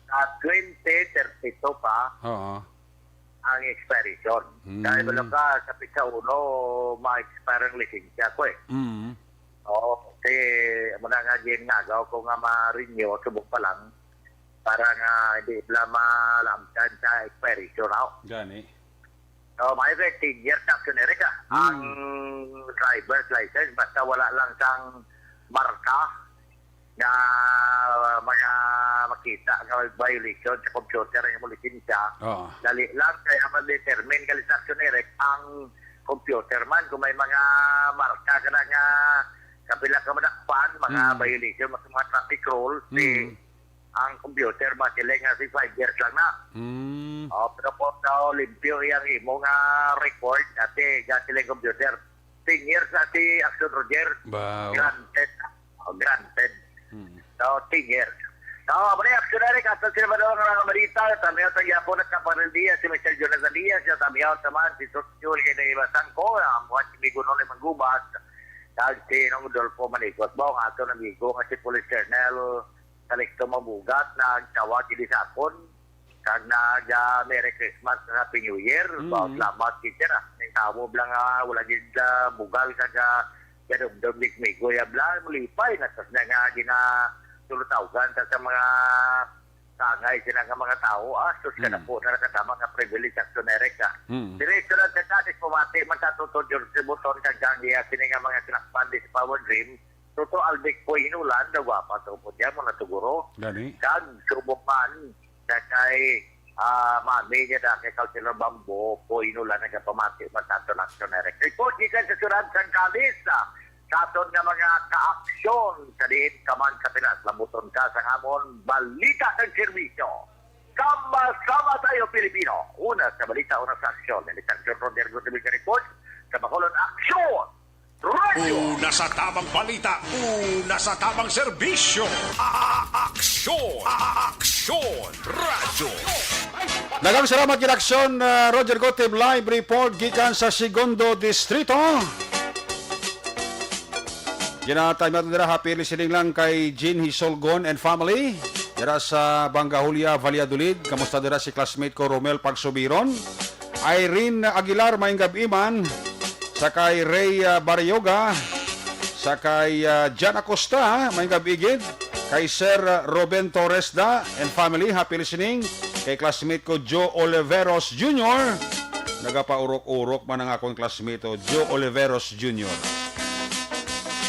Sa twenty thirty-two pa Oo. ang expiration. Hmm. Dahil wala ka sa pizza uno, ma-expire ang lisensya ko eh. Mm. Oo, kasi amo na nga ginagaw ko nga ma-renew, subok pa lang, para nga hindi sila malamtan sa expiration ako. Gani. So, may thirteen years na, Sir Eric, ah. Hmm. Ang driver's license, basta wala lang sang marka, nga mga makita nga may violation sa computer ang imong lisensya, Oo. dali lang kay ang ma-determine ka lisensya ni Eric ang computer man kung may mga marka ka na nga kapila ka madakpan, mga Mm. violation, mga, mga traffic rules, si Mm. ang computer ba sila nga si five years lang na. Mm. Oh, pero po daw limpyo iyang imo nga record, ate, ga sila computer. Ten years na si Action Roger. Wow. Granted. Oh, granted. Hmm. So, ten years. So, amo ni Action Eric, ato sila ba daw nga mga balita? Tamiyaw sa Yapo na Kaparil Diaz, si Mister Jonathan Diaz, si Tamiyaw sa man, si Sos Jul, kay Dave Sangko, ang buhat si Migo Noli Manggubas, kag si Nong Dolfo Manigos. Ba, ang ato na Migo nga si Police Colonel Calixto Mabugat, nagtawag ini sa akon. Kag nag, ah, Merry Christmas, Happy New Year. Mm. Ba, salamat, teacher, ah. Ning tawag lang, ah, wala gid, ah, bugal kag, ah, gadumdom ni Migo. Ya, bla, mulipay na sa na nga gina-, tulutawgan sa, sa mga sangay sila nga mga tawo, ah. Sus, Mm. kada po na nakatama nga privilege sa America. Mm. Diretso lang sa Cadiz, pumati man sa Toto George Buton, kag ang iya sini nga mga sinakpan di sa Power Dream. Toto Albic po inulan, nagwapa sa upod niya, mga tuguro. Gani. Kag subok man, sa kay, ah, mami niya na kay Councilor Bambo, po inulan, nagapamati man sa ato lang sa Merek. Report gikan sa Suran, San Carlos, ah, sa aton nga mga kaaksyon, sa diin ka man sa Pinas, labuton ka sa amon, balita kag serbisyo. Sama-sama tayo, Pilipino. Una sa balita, una sa aksyon. Ini si Aksyon Roger Gutierrez report sa Bacolod Aksyon. Radyo. Una sa tamang balita, una sa tamang serbisyo. A-, aksyon, a-, aksyon, radyo. Daghang salamat gid, Aksyon, uh, Roger Gutib, live report gikan sa Segundo Distrito. Ginatay nato dira, happy listening lang kay Jean Hisolgon and family dira sa Bangahulya, Valladolid. Kamusta dira si classmate ko, Romel Pagsubiron? Irene Aguilar, maayong gab-i man. Sa kay Rey, ah, Barrioga. Sa kay, ah, Jan Acosta, maayong gab-i gid. Kay Sir, ah, Ruben Torres da and family, happy listening. Kay classmate ko, Joe Oliveros Junior. Nagapaurok-urok man ang akong classmate, oh, Joe Oliveros Junior.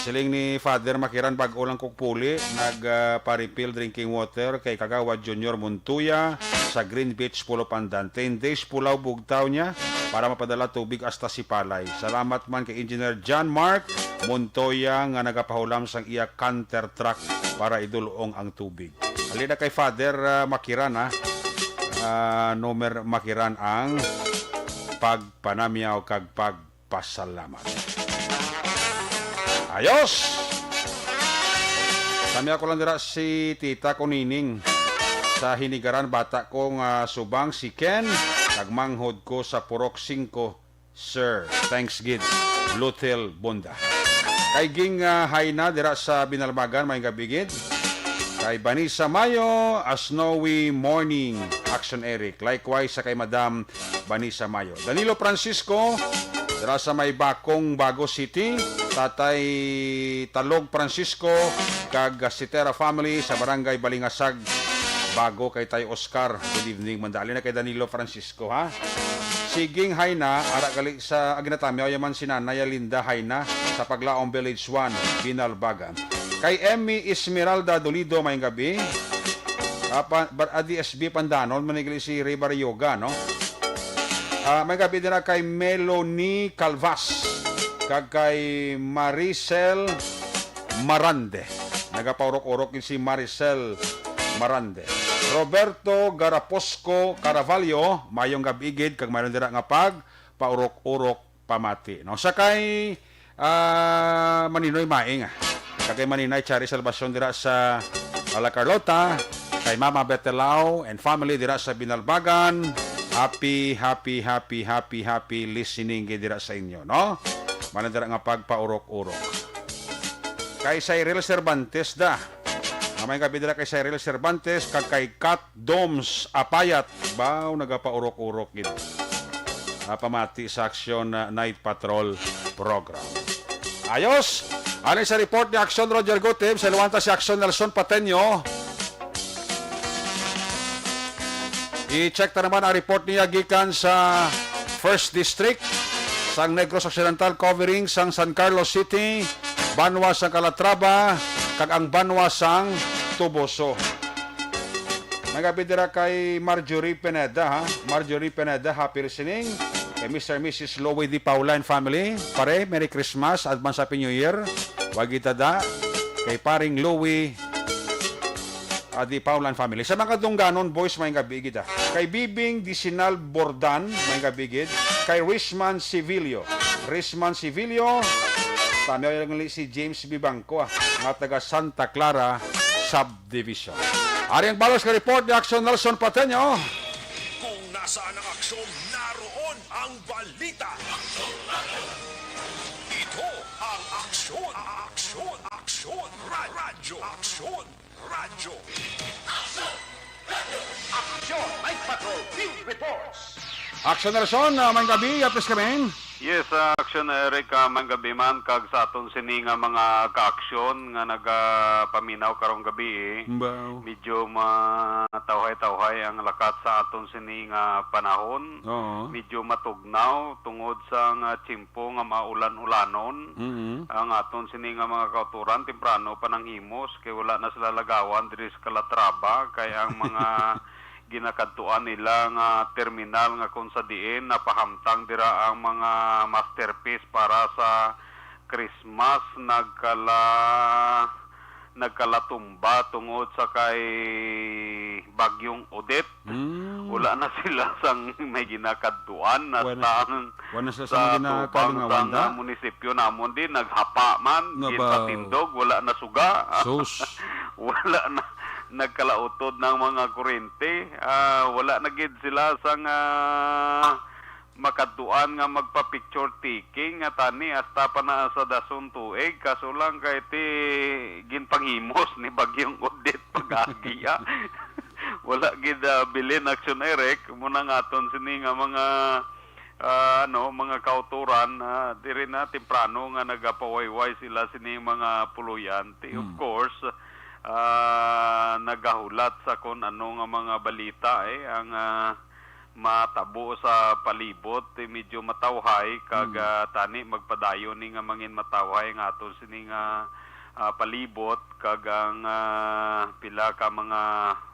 Siling ni Father Makiran, bag-o lang kog puli, nag, ah, pa-refill drinking water kay Kagawad Junior Montoya sa Green Beach, Pulo Pandan. Ten days pulaw bugtaw niya para mapadala tubig hasta Sipalay. Salamat man kay Engineer John Mark Montoya nga nagapahulam sang iya canter truck para idulong ang tubig. Ali na kay Father, ah, Makiran, ah. Ah, Nomer Makiran ang pagpanamyaw kag pag pasalamat. Ayos! Kami ako lang dira si Tita Kunining sa Hinigaran, bata ko nga subang si Ken, nagmanghod ko sa Purok singko, Sir. Thanks gid, Luthel Bonda. Kay Ging, ah, Haina dira sa Binalbagan, may gabigid. Kay Vanessa Mayo, a snowy morning, Action Eric. Likewise sa kay Madam Vanessa Mayo. Danilo Francisco, dira sa may Bakong, Bago City, Tatay Talog Francisco, kag Sitera family sa Barangay Balingasag, Bago, kay Tay Oscar. Good evening, mandali na kay Danilo Francisco, ha? Siging Haina, ara gali sa Aginatami, yaman si Nanay Linda Haina sa Paglaom Village one, Binalbagan. Kay Emmy Esmeralda Dolido, may gabi. Ah, pa, bar-, ah, D S B Pandanon, manigali si Ray Barrioga, no? Ah, may gabi dira kay Melanie Calvas, kag kay Maricel Marande. Nagapaurok-urok gid si Maricel Marande. Roberto Garaposco Caravalho, mayong gabi gid, kag mayroon dira nga pagpaurok-urok pamati, no? Sa kay, ah, Maninoy Maing, ah. Sa kay Maninay Chari Salvacion dira sa La Carlota, kay Mama Betelao and family dira sa Binalbagan. Happy, happy, happy, happy, happy listening gid dira sa inyo, no? Mana dira nga pagpaurok-urok. Kay Cyril Cervantes da. Amay gabi dira kay Cyril Cervantes, kag kay Kat Doms Apayat. Baw, nagapaurok-urok gid. Ah, pamati sa Aksyon, ah, Night Patrol Program. Ayos! Aning sa report ni Aksyon Roger Gutib, sa Luwanta si Aksyon Nelson Pateño. I-check ta naman ang report niya gikan sa First District sang Negros Occidental, covering sang San Carlos City, banwa sang Calatrava, kag ang banwa sang Toboso. May gabi dira kay Marjorie Pineda, ha? Marjorie Pineda, happy listening. Kay Mister and Missus Louie D. Paula and family. Pare, Merry Christmas, advance Happy New Year. Wagi tada. Kay paring Louie, ah, D. Paula and family. Sa mga Dungganon boys, may gabi gid, ah. Kay Bibing Disinal Bordan, may gabi gid. Kay Richman Civilio. Richman Civilio, tamiyaw lang ni si James Bibangco, ah, nga taga Santa Clara Subdivision. Ari ang balos nga report ni Aksyon Nelson Pateño. Kung nasaan ang aksyon, naroon ang balita. Ito ang Aksyon, Aksyon, Aksyon, Ra-, Radyo, Aksyon, Radyo. Aksyon, Night Patrol, Field Reports. Aksyon Nelson, ah, may gabi, yapis kami. Yes, ah, Aksyon Eric, ah, may gabi man, kag sa aton sini nga mga kaaksyon nga nagapaminaw karong gabi, eh. Baw. Medyo matawhay-tawhay ang lakat sa aton sini nga panahon. Oo. Medyo matugnaw tungod sa nga tiyempo nga maulan-ulanon. Mm-hmm. Ang aton sini nga mga kauturan, temprano pa nanghimos, kay wala na sila lagawan diri sa Calatrava, kay ang mga ginakadtuan nila nga terminal nga kung sa diin napahamtang dira ang mga masterpiece para sa Christmas, nagkala-, nagkalatumba tungod sa kay Bagyong Odette. Mm. Wala na sila sang may ginakadtuan, Wala na, hasta ang wala na sila sa sa mga tubang ginakalingawan sang da? munisipyo namon di naghapa man, Nga ba? ginpatindog, wala na suga. Sus. Wala na, nagkalautod ng mga kurente. Ah, wala na gid sila sang, ah, makadtuan nga magpa-picture taking nga tani hasta pa na sa dason tuig, kaso lang kay ti ginpanghimos ni Bagyong Odette pag-agi, ah. Wala gid, ah, bilin, Aksyon Eric, muna nga aton sini nga mga, ah, ano, mga kauturan, ah, diri na temprano nga nagapawayway sila sini mga puloyan. Ti, of Hmm. course, ah, nagahulat sa kun ano nga mga balita, eh, ang, ah, matabo sa palibot, eh, medyo matawhay, kag, Mm. ah, tani magpadayon ni nga mangin matawhay nga aton sini nga, ah, palibot, kag ang, ah, pila ka mga,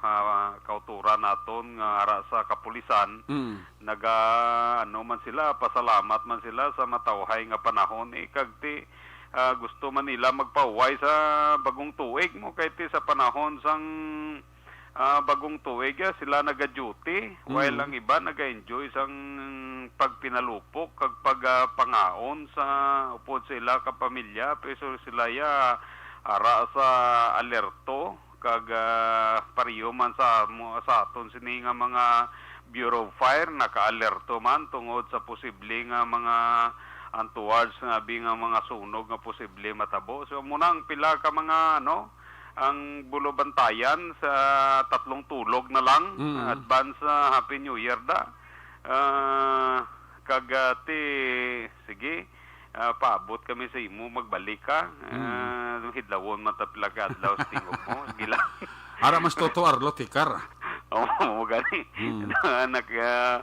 ah, kauturan naton nga ara sa kapulisan, Mm. naga, ano man sila, pasalamat man sila sa matawhay nga panahon, eh, kag ti, ah, gusto man nila magpahuway sa bagong tuig mo, kay ti sa panahon sang ah, bagong tuig, ah, sila naga-duty, while Mm. ang iba naga-enjoy sang pagpinalupok kag pag, ah, pangaon sa upod sa ila ka pamilya, pero sila ya ara sa alerto kag, ah, pareho man sa mo, sa aton sini nga mga Bureau of Fire, naka-alerto man tungod sa posible nga mga untoward nga abi nga mga sunog nga posible matabo. So, muna ang pila ka mga, ano, ang bulobantayan sa tatlong tulog na lang. Mm. Advance, ah, Happy New Year da. Ah, kag, ah, ti, sige, ah, paabot kami sa imo, magbalik ka. Mm. Ah, hidlawon man ta pila ka adlaw sa tingog mo. Sige lang. Ara mas Toto Arlo, tikar. Oo, mo gani. Mm. Nag, ah,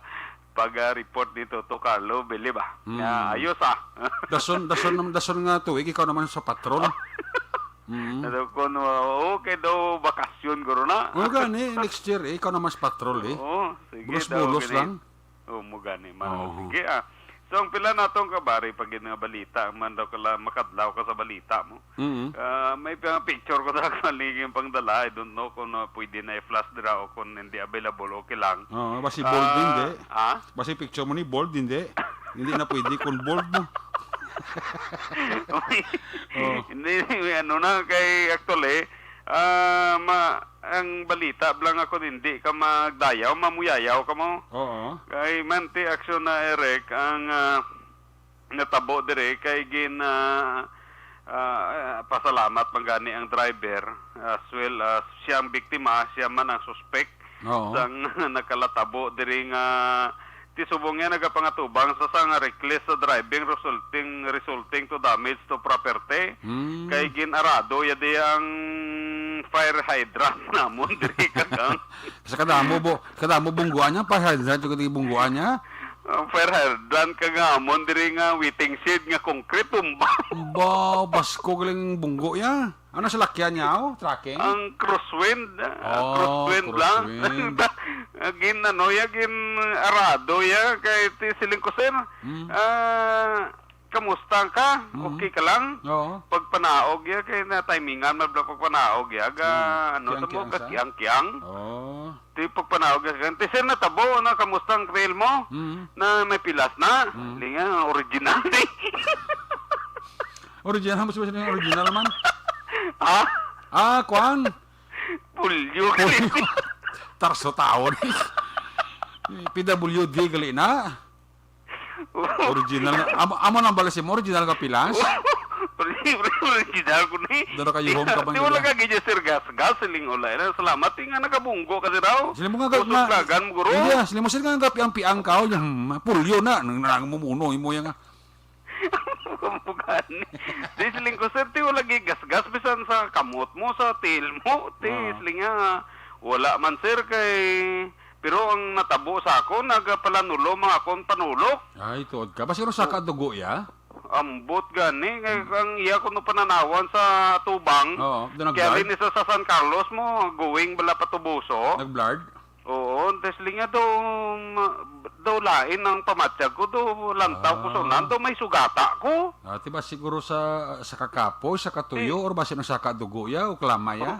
pag, ah, report ni Toto Carlo, bili ba? Mm. Ah, ayos, ah. Dason, dason, dason nga tuig, ikaw naman sa patrol. Mm. Ano ko, no, okay daw, bakasyon, guro na. O, gani, next year, eh, ikaw naman sa patrol, eh. Oo, sige daw, Bulos-bulos gani. lang. Oo, mo gani man. Oo. Sige, ah. So, ang pila natong kabari pag yun nga balita, man daw kala, makadlaw ka sa balita mo. Mm. Ah, may mga picture ko sa kaliging pangdala. I don't know kung, ah, pwede na i-flash dira o kung hindi available, okay lang. Oo, basi bold din, Ah, di? ah? Basi picture mo ni bold, hindi? Hindi na pwede kung bold mo. Oh. Hindi, ano na, kay actually, ah, ma-, ang balita lang ako, hindi ka magdayaw, mamuyayaw ka mo. Oo. Kay man ti aksyon na, Eric, ang, ah, natabo dire kay gin, ah, ah, pasalamat man gani ang driver, as well as siya ang biktima, siya man ang suspek Oo. sang nakalatabo diri nga ti subong niya nagapangatubang sa, sa nga reckless sa driving resulting, resulting to damage to property. Hmm. Kay gin-arado ya di ang fire hydrant namon diri kagang. Sa kadamo bo-, sa kadamo bungguan niya, fire hydrant yung bungguan niya. Ang fire hydrant kag amon diri nga waiting shed nga concrete, tumba. Ba, basko galing bunggo ya. Ano salakyan niya, oh? Trucking? Ang crosswind, ah, Oh, crosswind lang. crosswind. Gin, ano, ya, gin arado ya kay ti siling ko, sir. Mm. Ah, kamusta ka? Mm. Okay ka lang? Oo. Pagpanaog ya kay na timingan man bala pagpanaog ya ga, Mm. ano, sa mo, Kiang-kiang sa? kakiang-kiang. Oh. Ti pagpanaog ya kay, ti, sir, natabo na, kamusta ang grill mo? Mm. Na may pilas na? Mm. Linga, original ni. Original, mas mas original man. Ah? Ah, kwan? Pulyo. Pulyo. Tarso taon. P W D gali na. Original na. Amo, amo nang balas mo, original ka pilas? Original ko ni. Dara kayo home ka ba Di wala nila? ka gidya, sir, gas, gas, siling ulay na. Salamat, ti nga nakabunggo ka, sir, aw. Sila mo nga Kusog na plagan mo, guro. Iya, sila mo sila nga gapi ang piang kao, yung pulyo na, nang nang mumuno, imo yang Mukha ni. Di siling ko, sir, ti wala gigasgas bisan sa kamot mo, sa tiil mo. Ti, Oo. siling nga, wala man, sir, kay, pero ang natabo sa ako, nagapalanulo mga akon panulok. Ay, tuod ka. Basi ro saka dugo, ya? Ambot gani, kay ang iya kuno pananawan sa tubang, Oo, doon kaya nag-blard? rin isa sa San Carlos mo, going bala pa Tubuso. Nag-blard? Oo, ang testing nga daw, ma-, daw lain ang pamatyag ko, daw lantaw ko sa Ah. unan, daw may sugata ko. Ah, ti ba siguro sa, sa kakapoy, sa katuyo, Ti- or basi nang saka dugo ya, o klama ya?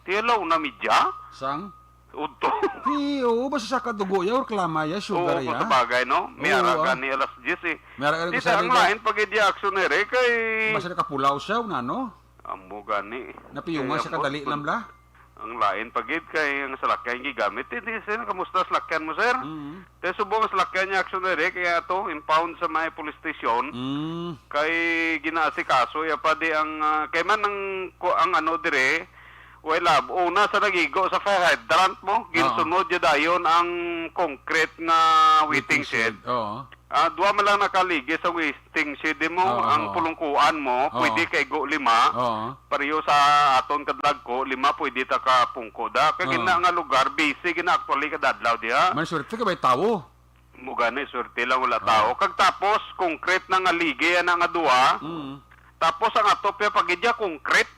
Ti alaw na media? Sang? Udto. Ti, oo, basi saka dugo ya, or klama ya, sugar Oo, ya? kung sa bagay, no? May Oo, ara ah. gani alas diyes, eh. May ara gani Di ko sa ta, ang liga. lain pag-, di action, eh, re, kay Basi nakapulaw siya, una, no? Amo gani. Napiyungan Kaya siya kadali ambot, lang, bla? Ang lain pa gid kay ang salakyan gigamit. Ti, ti, sir, kamusta salakyan mo, sir? Mm. Te, subong ang salakyan niya, action na rin, kaya to, impound sa may police station. Mm. Kay ginaasikaso, ya pa di ang, ah, kay man ang, ku-, ang ano dire, well, ah, una sa nagigo sa fire hydrant mo, Oo. ginsunod ya dayon ang concrete nga waiting Waiting shed. shed, oo. Ah, duha man lang nakaligi sa waiting shed mo, Oo, ang oo. pulungkuan mo, Oo. pwede kay go lima. Oo. Pareho sa aton kadlagko, lima pwede ta ka pungko da. Kay Oo. gina nga lugar, busy gina actually kada adlaw diha. May swerte ka may tawo. Mo gani, swerte lang wala Ah. tawo. Kag tapos, concrete na nga ligi, ana nga duha. Mm. Tapos ang atop ya pagidya, concrete.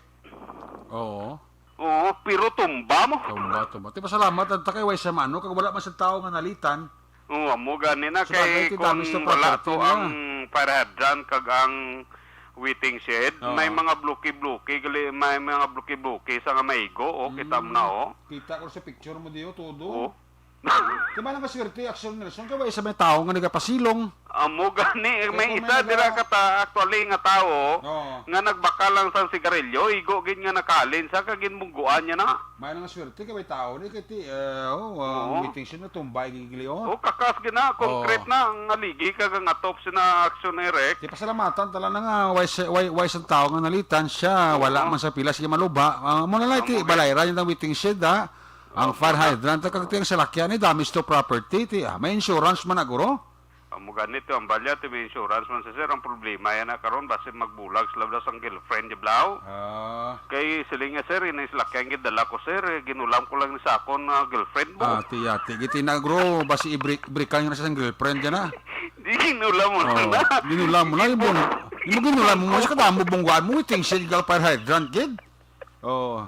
Oo. Oo, pero tumba mo. Tumba, tumba. Ti, pasalamat, ang takay, way sa mano, kag wala man sa tao nga nalitan. Oo, amo gani na Sa kay bagay, ti, kung damage to wala property to na. ang fire hydrant kag ang waiting shed, Oo. may mga bloke-bloke, gali, may mga bloke-bloke sa nga maigo, oh, kita mo na, Mm. oh. Kita ko sa picture mo diyo, todo. Oh. Di ba lang kaswerte, Action Nelson, kay way isa may tawo nga nagapasilong. Amo gani, may isa dira ka ta-, actually nga tawo nga nagbakal lang sang sigarilyo, igo gid nga nakalin sa kag ginmungguan niya na. May nga swerte kay may tawo ni kay ti, eh, oh, ang Oo. meeting siya na tumbay gigili, oh. Oh, kakas gid na, concrete Oh. na ang aligi kag ang atop sina Action Eric. Di pasalamatan tala na nga, way sa, way, way sa tawo nga nalitan siya, Oo. wala man sa pila siya maluba. Ah, mo na lang Amo ti, gid. balayran yung waiting shed, ha? Ang Amo fire na. hydrant, kag ti ang salakyan ni damage to property, ti, ah, may insurance man na, guro? Amo gani to, ang balya ti may insurance man sa sir. Ang problema yan na karon, basi magbulag sila daw sang girlfriend, di blaw? Ah. Kay siling nga, sir, ini salakyan gid dala ko, sir. Eh, ginulam ko lang ni sa akon, ah, girlfriend mo. Ah, ti, ati. Giti na, guro, basi ibrik-, ibrikan na sa girlfriend dyan, ah. Di ginulam mo lang Oh, na. ginulam mo lang, yung bung-, yung ginulam mo, sa kadamo bungguan mo, waiting shed, ikaw fire hydrant, gid. Oh.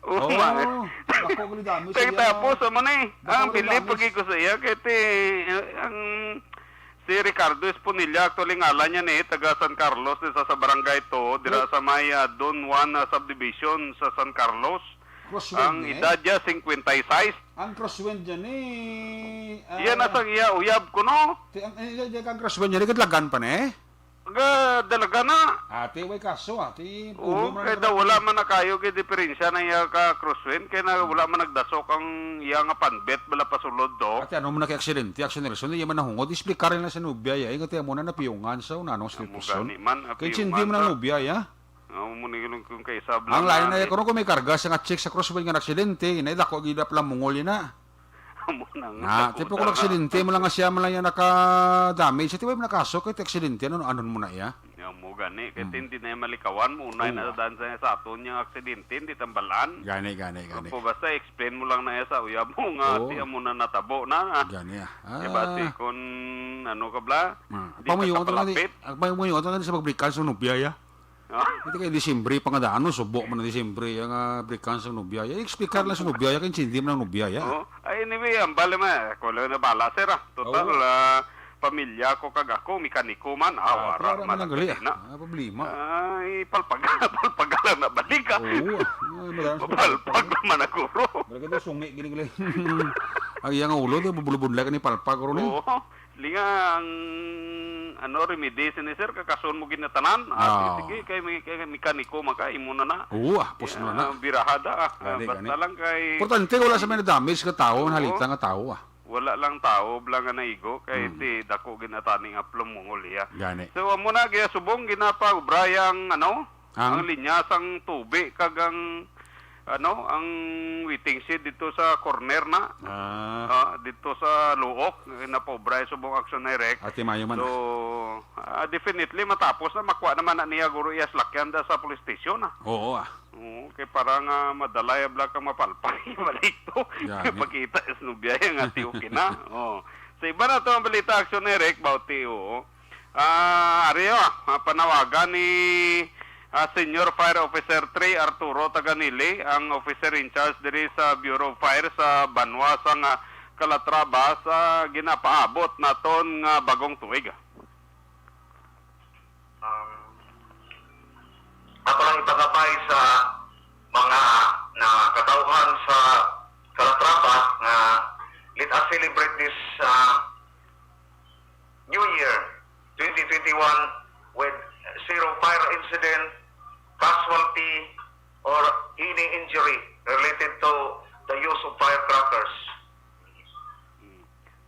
Oh, Oh, man. Ako, gali dami Kay siya. tapos, amo na eh. Baka Ang wala bilib dami. pag ko sa iya, kay ti, ang si Ricardo Esponilla, actually, ngalan niya ni, taga San Carlos, ni sa, sa barangay to, dira Wait. sa may, ah, Don Juan, ah, subdivision sa San Carlos. Crosswind Ang ni? edad niya, cinquenta y seis. Ang crosswind niya ni, ah, Iya na sang iya uyab ko, no? Ti-, ang, ang edad niya kang crosswind niya, ni kadlagan pa ni? Ga, dalaga na. Ate, way kaso, ate. Oo, Ulo man kay na daw wala man na kayo kay diferensya na iya ka crosswind, kay na wala man nagdasok ang iya nga panbet bala pasulod do. Ate, ano mo na kay aksidente, Action Nelson, iya man nahungod, explicar na sa nobya, ya, ingati mo na napiyungan sa unanong Amo sitwasyon. gani man, Kay napiyungan hindi man ang sa nobya, ya. Amo mo ni kung, kung kay isab Ang lang lain na na, eh, kung, kung may karga sa nga chick sa crosswind nga aksidente, na dako gid pala mungol na. Amo na nga, Na, dako tipo ko na. aksidente mo lang nga siya man lang yan naka-damage. Ito ba yung nakaso kay aksidente? Ano, ano mo na iya? Nga mo gani, kay Hmm. hindi na yung malikawan mo, unay Oo. na daan sa, sa aton yung aksidente, hindi tambalan. Gani, gani, gani. Opo, basta explain mo lang na iya sa uyab mo nga, Oo. ti amo na natabo na. Gani, ah. Diba, Ah. ti kun ano ka bla? Ah, Di ka pamuyo ka na di, kapalapit. ah, pamuyo ka na di sa pagbrikan sa nubya, ya? Ah. Hindi kay Disyembre pa nga daan, no? Subo man ang Disyembre, ang, ah, brikan sa nubya. Ya, explicar lang sa nubya, ya, kay hindi man ang nubya, ya. Oh, ay, anyway, ang bala ma, ako lang na bala, sir, ah. Total, Oo. ah, pamilya ko kag ako, mekaniko man. Ah, Ah, wala para man man ang gali, ah. na. Ah, problema. Ay, palpaga, palpaga lang na balik, ah. Oo, ah. Ay, madami sa Palpag palpag. naman ang guro. Talaga daw, sungi, gini-gini. Ang iyang ulo, daw, bubulubunlay ka ni palpag, guro, ni. Oo. Linga ang, ano, remedy sini, sir, kakason mo ginatanan. Ah, Ah. sige, kay may, kay mekaniko man ka, imo na na. Oo, ah, pus na na. Ah, birahada, ah. Gani, Basta gani. lang kay Importante, wala sa may na-damage nga tao, Oo. nahalitan nga tao, ah. Wala lang tao, bala nga naigo, kay Mm. ti dako ginatani nga plumungol iya. Gani. So, amo na, gaya subong, ginapaubra yang, ano, Ang? ang linya sang tubi, kag ang, ano, ang waiting shed dito sa corner na. Ah. Ah, dito sa Luok, napaubra subong Action Direct. Ate Mayo man, So, ah. ah, definitely, matapos na, makuha naman na niya, guro, iya salakyan da sa police station, ah. Oo, ah. Oo, kay para nga madala ya bala kang mapalpay, balik to. Yan, eh. Pagkita is nubya ya nga ti okay na. Oh. Sa iba na to ang balita, Action Eric, bauti, oo. Ah, ari, ah, ah, panawagan ni, ah, Senior Fire Officer three Arturo Taganili, ang officer in charge diri sa Bureau of Fire sa banwa sang, ah, Calatrava sa ginapaabot naton nga bagong tuig. Um, ako lang ipangabay sa mga na katawhan sa Calatrava nga let us celebrate this, uh, New Year twenty twenty-one with zero fire incident, casualty, or any injury related to the use of firecrackers.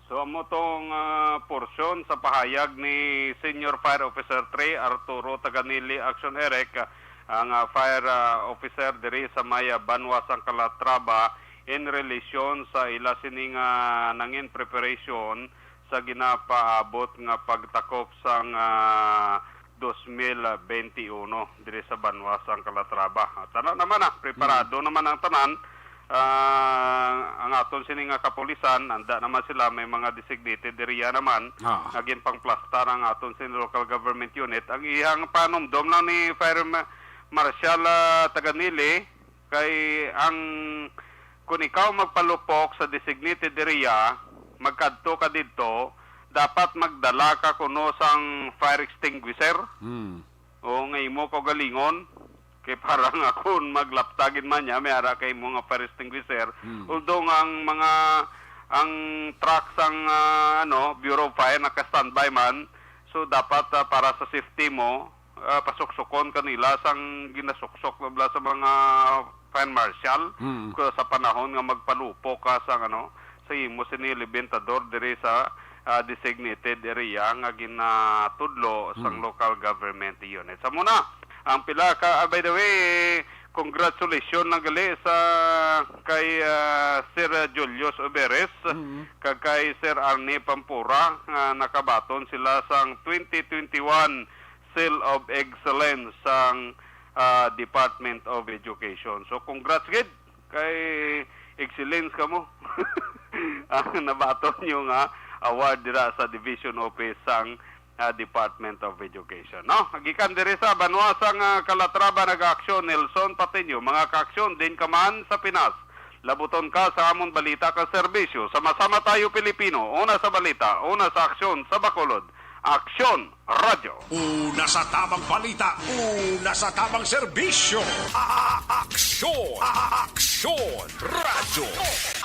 So, amo tong, ah, porsyon sa pahayag ni Senior Fire Officer three, Arturo Taganili Action Eric, ang, ah, fire, ah, officer diri sa may, ah, banwa sang Calatrava in relasyon sa ila sining, ah, nangin preparation sa ginapaabot nga pagtakop sang, ah, dos mil benti uno diri sa banwa sang Calatrava. Ah, tana naman, ah, preparado Mm. naman ang tanan. Ah, ang aton sini nga kapulisan, anda naman sila, may mga designated area naman Ah. nga ginpangplastar ang aton sini local government unit. Ang iyang panumdom lang ni Fire Ma-, Marshal, ah, Taganili, kay ang, kung ikaw magpalupok sa designated area, magkadto ka didto, dapat magdala ka kuno sang fire extinguisher. Hmm. O nga imo kaugalingon. Kay para nga kung maglapta gid man niya, may ara kay imo nga fire extinguisher. Hmm. Although nga ang mga, ang truck sang, ah, ano, Bureau of Fire naka-standby man. So, dapat, ah, para sa safety mo, ah, pasuksukon kanila sang ginasuksok bala sa mga fire marshal Mm. ko sa panahon nga magpalupok ka sang, ano, sa imo sini libintador diri sa, ah, designated area nga ginatudlo sang Mm. local government unit. Sa muna, ang pila ka, ah, by the way, congratulations lang gali sa kay, ah, Sir Julius Oberes Mm. kag kay Sir Arnie Pampura nga nakabaton sila sang twenty twenty-one Seal of Excellence sang, ah, Department of Education. So, congrats gid kay excellence kamo ang nabaton nyo nga award dira sa Division Office sang, ah, Department of Education. No? Gikan diri sa banwa sang, ah, Calatrava, nag-aksyon Nelson Patiño, mga kaaksyon, diin ka man sa Pinas, labuton ka sa amon balita kag serbisyo. Sama-sama tayo, Pilipino. Una sa balita, una sa aksyon, sa Bacolod. Aksyon Radyo. Una sa tamang balita, una sa tamang serbisyo. A-, a-, aksyon, a-, a-, aksyon Radyo.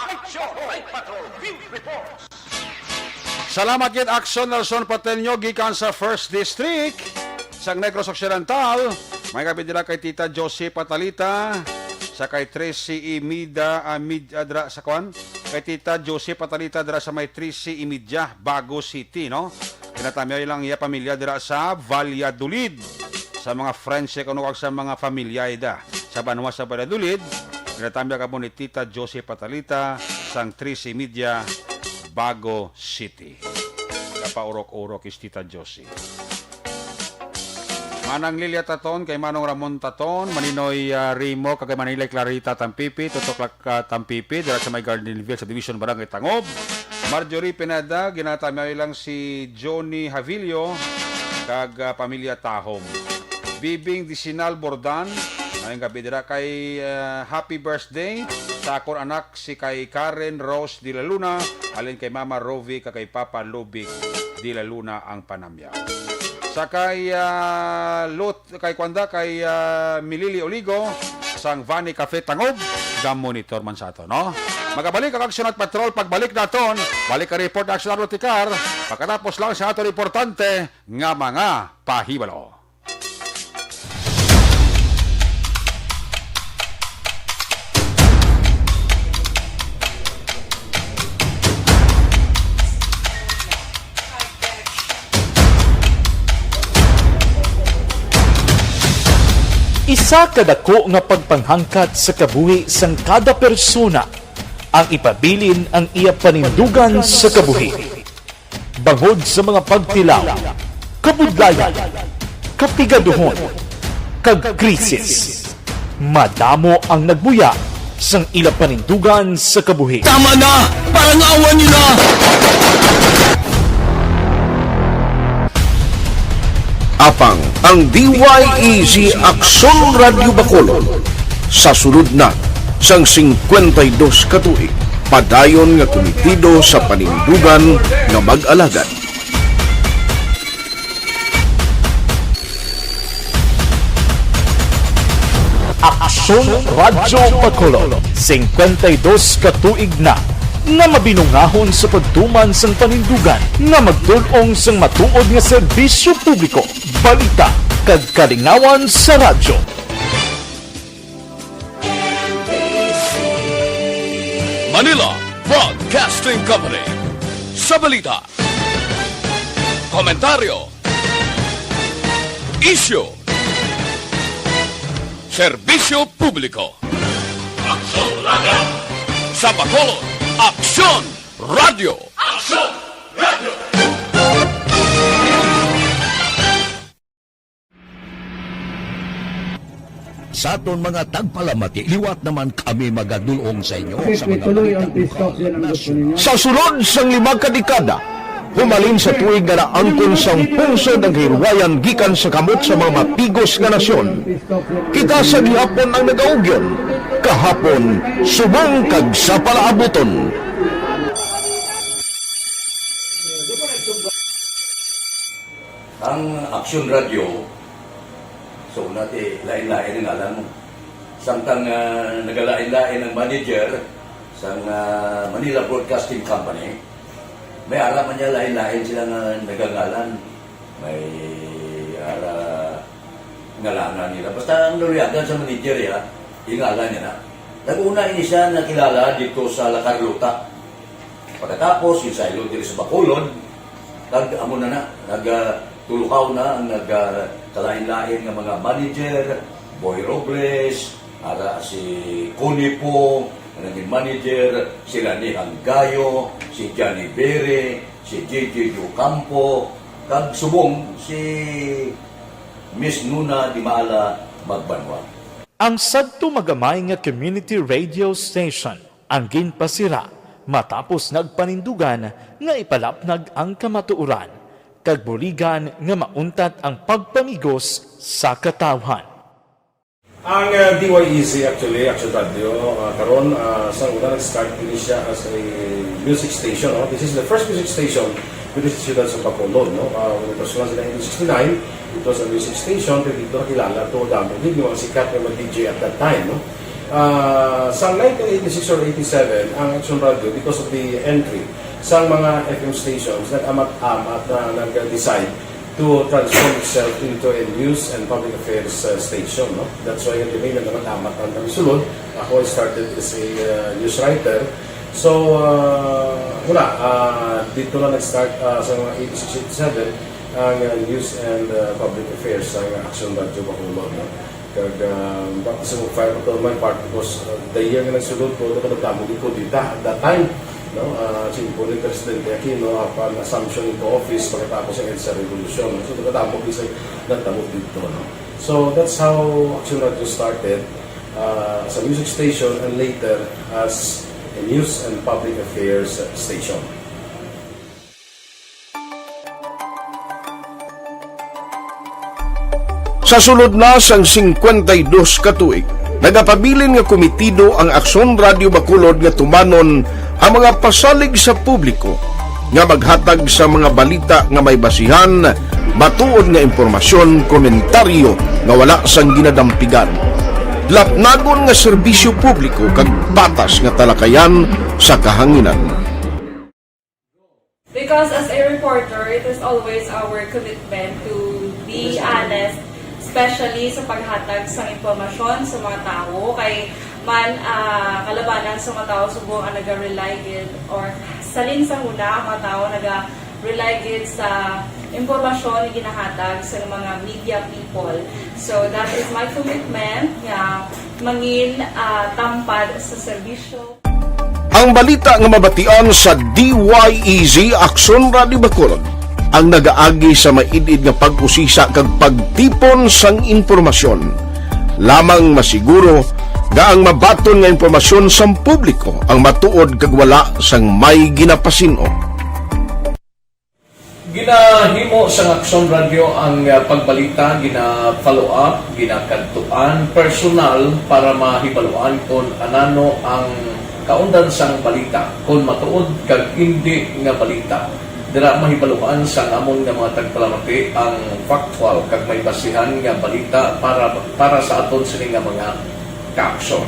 Aksyon Night Patrol Field Report. Salamat gid, Aksyon Nelson Pateño, gikan sa First District sang Negros Occidental. May gabi dira kay Tita Josie Patalita, sa kay Tracy Imida, ah, Mid-, ah, dra, sa kwan, kay Tita Josie Patalita dira sa may trese y media, Bago City, no? Ginatamyaw lang iya pamilya dira sa Valladolid, sa mga friends, eh, kuno, kag sa mga pamilya, ida, sa banwa sa Valladolid. Ginatamyaw kamo ni Tita Josie Patalita sang trese y media, Bago City. Napaurok-urok is Tita Josie. Manang Lilia Taton, kay Manong Ramon Taton, Maninoy, ah, Rimo, kag kay Manilay Clarita Tampipi, Tutok Lak-, ah, Tampipi, dira sa may Gardenville Subdivision, Barangay Tangob. Marjorie Pineda, ginatamyaw lang si Johnny Havilio, kag, ah, pamilya Tahom. Bibing Disinal Bordan, ngayong gabi dira kay, ah, happy birthday sa akon anak si kay Karen Rose de la Luna, halin kay Mama Rovi kag kay Papa Lubic de la Luna ang panamyaw. Sa kay, ah, Lot, kay Kwanda, kay, ah, Milili Oligo, sang Vani Cafe Tangob, ga-monitor man sa ato, no? Magabalik ang Aksyon at Patrol pagbalik naton. Balik ang report ni Aksyon Arlo Tikar, pagkatapos lang sa aton importante nga mga pahibalo. Isa ka dako nga pagpanghangkat sa kabuhi sang kada persona ang ipabilin ang iya panindugan sa kabuhi. Bangod sa mga pagtilaw, kabudlayan, kapigaduhon, kag krisis, madamo ang nagbuya sang ila panindugan sa kabuhi. Tama na! Parangawan niyo na! Apang ang D Y E G Aksyon Radyo Bacolod sa sulod na sang singkwenta y dos ka tuig, padayon nga kumitido sa panindugan nga mag-alagad. Aksyon Radyo Bacolod, singkwenta y dos ka tuig na nga mabinungahon sa pagtuman sang panindugan nga magtul-ong sang matuod nga serbisyo publiko, balita, kag kalingawan sa radyo. Manila Broadcasting Company. Sa balita, komentaryo, isyu, serbisyo publiko. Aksyon Radyo. Sa Bacolod, Aksyon Radyo. Aksyon Radyo. Sa aton mga tagpalamati, liwat naman kami magadul-ong sa inyo sa mga balita lokal, nasyonal. Sa sulod sang lima ka dekada, humalin sa tuig nga naangkon sang pungsod ang kahilwayan gikan sa kamot sa mga mapigos nga nasyon. Kita sa gihapon ang nagaugyon, kahapon, subong kag sa palaabuton. Ang Aksyon Radyo, so, nati, lain-lain ang ngalan mo. Samtang, ah, nagalain-lain ang manager, Sang, ah, Manila Broadcasting Company, may ara man niya lain-lain sila nga nagangalan. May ara ngalanan nila. Basta ang naluyagan sa manager, ya, yung ngalan niya na. Nag-una ini siya nakilala dito sa La Carlota. Pagkatapos, yung sa ilog diri sa Bacolod, kag amo na na, nag, ah, tulukaw na ang nag, ah, kalain-lain nga mga manager, Boy Robles, ara si Connie Pong, nga naging manager, si Rani Hanggayo, si Johnny Bere, si J J Ocampo, kag subong si Miss Nuna Dimala Magbanwa. Ang sadto magamay nga community radio station ang ginpasira matapos nagpanindugan nga ipalapnag ang kamatuoran kag buligan nga mauntat ang pagpamigos sa katawhan. Ang, ah, D Y E Z actually, Action Radio, ah, karon, ah, sa una nag-start ini siya as a music station, no? This is the first music station diri sa siyudad sa Bacolod, no? Ah, when it was launched in nineteen sixty-nine, it was a music station, pero dito nakilala to, damo gid yung mga sikat nga mga D J at that time, no? Ah, sa nineteen eighty-six or eighty-seven, ang Action Radio, because of the entry sa mga F M stations, nag-amat-amat na nag-decide to transform itself into a news and public affairs, uh, station, no? That's why the name naman Amat ang kami sulod. Ako, I started as a, uh, news writer. So, uh, wala, uh, dito na nag-start, uh, sa mga eighty-six, eighty-seven ang, uh, news and, uh, public affairs sa Action Radio Bacolod, no? Kag, ah, baptism of fire pa to my part because, ah, the year nga nagsulod ko, nagkadamo gid ko dita at that time, no? Ah, simple ni Presidente Aquino, upon assumption into office, pagkatapos ng EDSA Revolution, no? So, nagkadamo gid sa nagtabo dito, no? So, that's how Action Radio started, ah, as a music station and later as a news and public affairs station. Sa sulod na sang singkwenta y dos ka tuig, nagapabilin nga komitido ang Aksyon Radio Bacolod nga tumanon ang mga pasalig sa publiko nga maghatag sa mga balita nga may basihan, matuod nga impormasyon, komentaryo nga wala sang ginadampigan, lapnagon nga serbisyo publiko kag patas nga talakayan sa kahanginan. Because as a reporter, it is always our commitment to be honest, especially sa paghatag sa impormasyon sa mga tawo. Kay man, ah, kalabanan sa mga tawo subong ang naga-rely gid or salin sa huna ang mga tawo naga-rely gid sa impormasyon nga ginahatag sa mga media people. So that is my commitment nga mangin, ah, tampad sa serbisyo. Ang balita nga mabatian sa D Y E Z Aksyon Radio Bacolod ang nagaagi sa maid-id nga pag-usisa kag pagtipon sang impormasyon. Lamang masiguro nga ang mabaton nga impormasyon sang publiko ang matuod kag wala sang may ginapasin-o. Ginahimo sang Aksyon Radyo ang, ah, pagbalita, gina-follow up, ginakadtuan personal para mahibaluan kon anano ang kaundan sang balita, kon matuod kag indi nga balita. Dira mahibaluan sang amon nga mga tagpalamati ang factual kag may basihan nga balita para, para sa aton sini nga mga kaaksyon.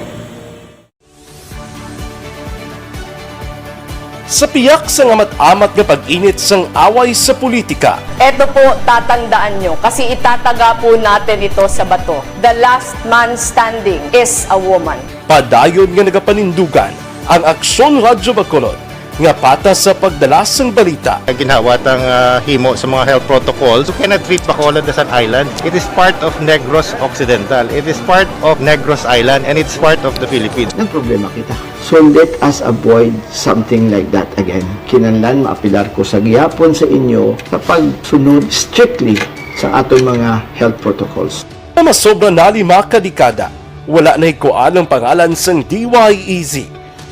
Sa piyak sang amat-amat nga pag-init sang away sa politika, Eto po, tatandaan nyo, kasi itataga po natin ito sa bato. The last man standing is a woman. Padayon nga nagapanindugan ang Aksyon Radyo Bacolod nga patas sa pagdala sang balita. Ginhawa tang, ah, himo sa mga health protocols. You cannot treat Bacolod as an island. It is part of Negros Occidental. It is part of Negros Island and it's part of the Philippines. Nagproblema kita. So let us avoid something like that again. Kinahanglan maapelar ko sa gihapon sa inyo sa pagsunod strictly sa aton mga health protocols. Nga masobra na lima ka dekada, wala nahikuan ang pangalan sang D Y E Z,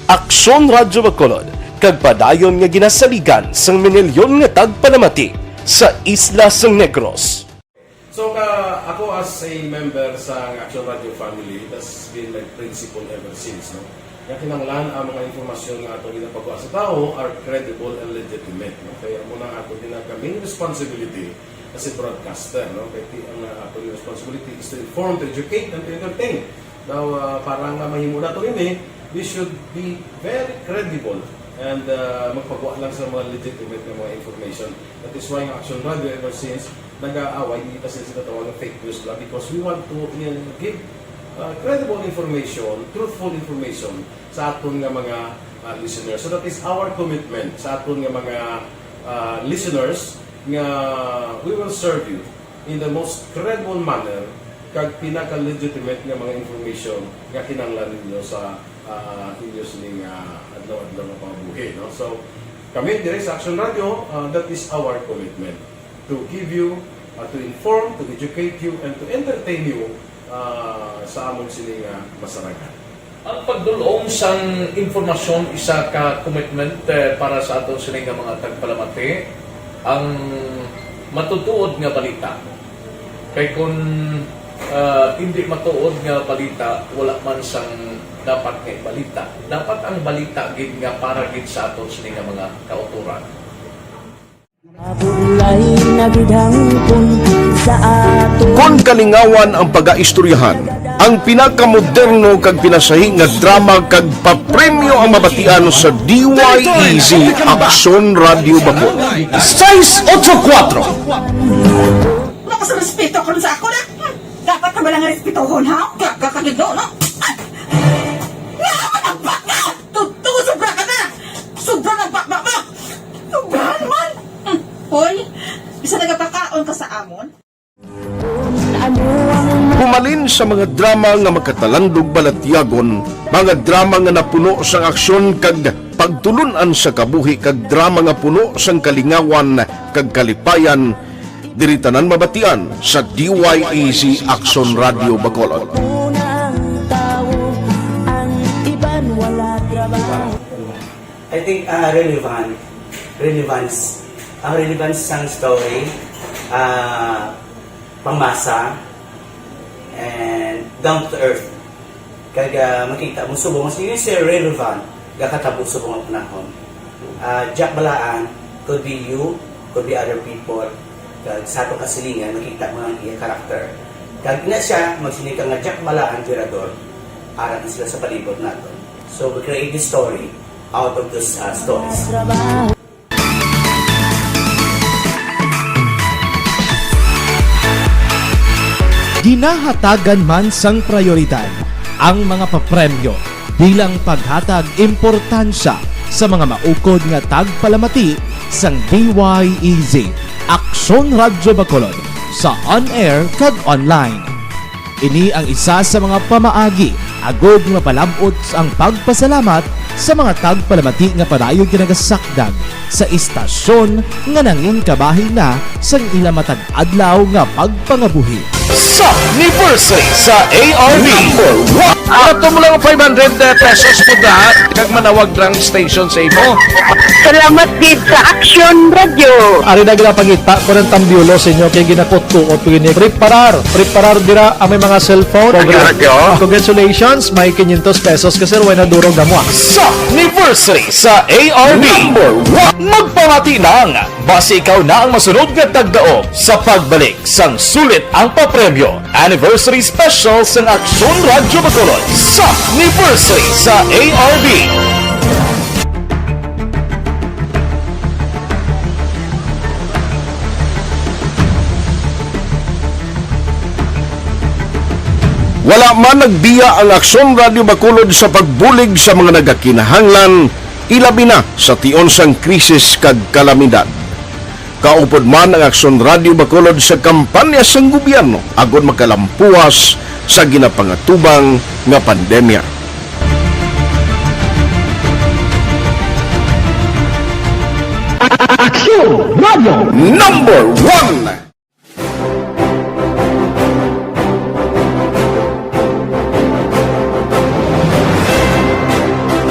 Aksyon Radyo Bacolod, kag padayon nga ginasaligan sang minilyon nga tagpalamati sa isla sang Negros. So, ka, ako as a member sa Action Radio family, that's been my principle ever since, no? Nga kinahanglan ang mga impormasyon nga ato ginapagawa sa tawo are credible and legitimate, no? Kaya amo na ato ginaka main responsibility as a broadcaster, no? Kay ti-, ang, ah, ato responsibility is to inform, to educate, and to entertain. Now, ah, para nga mahimo nato ini, We should be very credible and, uh, magpagwa lang sa mga legitimate nga mga information. That is why ang Action Radio ever since nag-aaway, hindi pa sila sinatawag ng fake news nila because we want to, uh, give, uh, credible information, truthful information sa aton nga mga, uh, listeners. So that is our commitment sa aton nga mga, uh, listeners nga we will serve you in the most credible manner kag pinaka-legitimate nga mga information nga kinahanglan ninyo sa, ah, inyo sining, ah, adlaw-adlaw nga pangabuhi, no? So, kami diri sa Action Radio, ah, that is our commitment to give you, ah, to inform, to educate you, and to entertain you, ah, sa amon sini nga masarangan. Ang pagdul-ong sang impormasyon isa ka commitment, eh, para sa aton sini nga mga tagpalamati, ang matutuod nga balita. Kay kun, ah, indi matuod nga balita, wala man sang dapat nga balita. Dapat ang balita gid nga para gid sa aton sini nga mga kautoran. Mabulay na gid hangpon sa ato. Kon kalingawan ang pagaistoryahan, ang pinakamoderno kag pinasahi nga drama kag papremyo ang mabatian sa D Y E Z Aksyon Radyo Bacolod. Sais otso kuwatro. Wala ka sa respeto karon sa ako na. Hmm. Dapat ka ba lang respetohon, ha? Gaga ka gid, no? Ay! Nga, nagbaka! Totoo, sobra ka na! Sobra na ba, ba, ba? Sobra naman! Hmm. Hoy, bisa nagapakaon ka sa amon? Humalin sa mga drama nga makatalandog balatyagon, mga drama nga napuno sang aksyon kag pagtulun-an sa kabuhi, kag drama nga puno sang kalingawan kag kalipayan, diri tanan mabatian sa D Y E Z Aksyon Radyo Bacolod. I think, ah, relevant. Relevance. Ang relevance sang story, ah, pangmasa, and down to earth. Kag, ah, makita mo subong, mas yun, sir, relevant, gakatabo subong ang panahon. Ah, Jack Balaan could be you, could be other people. Kag sa atong kasilingan, makita mo ang iya character. Kag ina siya, magsiling ka nga Jack Balaan, Tirador, ara na sila sa palibot naton. So, we create this story out of those, uh, stories. Ginahatagan man sang prayoridad ang mga papremyo bilang paghatag importansya sa mga maukod nga tagpalamati sang D Y E Z, Aksyon Radyo Bacolod, sa on-air kag online. Ini ang isa sa mga pamaagi agod mapalab-ot ang pagpasalamat sa mga tagpalamati nga padayon ginagasakdag sa istasyon nga nangin kabahin na sang ila matag adlaw nga pagpangabuhi. Sa anniversary sa A R B. Number one. Ato mo lang five hundred pesos po da, kag manawag lang station sa imo. Salamat gid sa Aksyon Radyo. Ari na gina pangita ko ng tambiolo sa inyo kay ginakutkuot ko ini. Preparar, preparar dira ang may mga cellphone. Radyo. Congratulations, may quinientos pesos ka, sir, way na durog na mo, ah. Sa anniversary sa A R B. Number one. Magpamati lang, basi ikaw na ang masunod nga tagdaog sa pagbalik sang sulit ang papremyo. Anniversary Special sang Aksyon Radyo Bacolod sa anniversary sa A R B. Wala man nagbiya ang Aksyon Radyo Bacolod sa pagbulig sa mga nagakinahanglan, ilabi na sa tion sang krisis kag kalamidad. Kaupod man ang Aksyon Radyo Bacolod sa kampanya sang gobyerno agud makalampuas sa ginapangatubang nga pandemya. Aksyon Radyo Number One.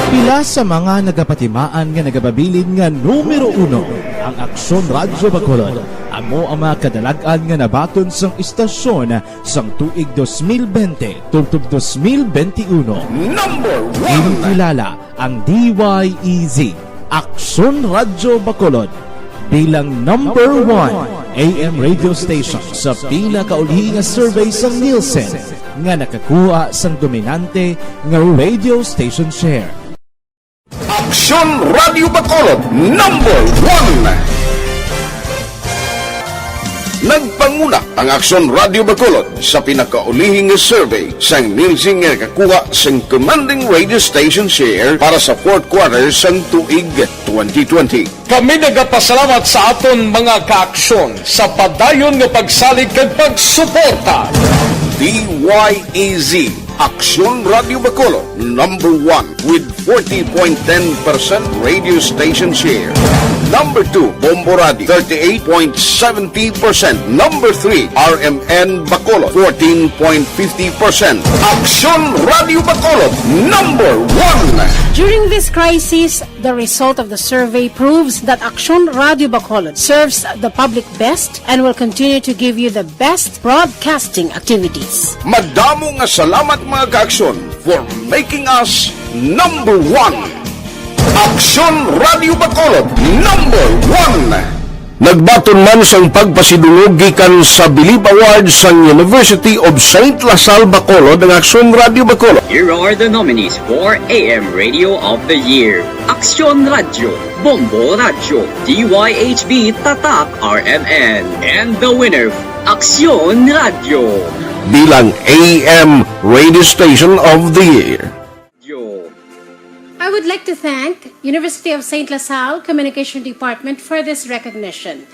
Pila sa mga nagapatimaan nga nagapabilin nga numero uno ang Aksyon Radyo Bacolod. Amo ang mga kadalag-an nga nabaton sang istasyon sang tuig dos mil bente tubtob dos mil bente uno. Number one. Ginkilala ang D Y E Z, Aksyon Radyo Bacolod. Bilang number one A M radio station sa pinakauli nga survey sang Nielsen nga nakakuha sang dominante nga radio station share. Aksyon Radio Bacolod, number one. Nagpanguna ang Aksyon Radio Bacolod sa pinakaulihi nga survey sang Nielsen nga nakakuha sang commanding radio station share para sa fourth quarter sang tuig twenty twenty. Kami nagapasalamat sa aton mga kaaksyon sa padayon nga pagsalig kag pagsuporta. D Y E Z, Aksyon Radio Bacolod, number one with forty point ten percent radio station share. Number two, Bombo Radio, thirty-eight point seventy percent. Number three, R M N Bacolod, fourteen point fifty percent. Aksyon Radio Bacolod, number one. During this crisis, the result of the survey proves that Aksyon Radio Bacolod serves the public best and will continue to give you the best broadcasting activities. Madamo nga salamat, mga kaaksyon, for making us number one. Aksyon Radio Bacolod, number one. Nagbaton man sang pagpasidungog gikan sa Bilib Awards sang University of Saint La Salle Bacolod ang Aksyon Radio Bacolod. Here are the nominees for A M Radio of the Year: Aksyon Radio, Bombo Radio, D Y H B Tatak R M N, and the winner, Aksyon Radio. Bilang A M Radio Station of the Year. I would like to thank University of Saint La Salle Communication Department for this recognition.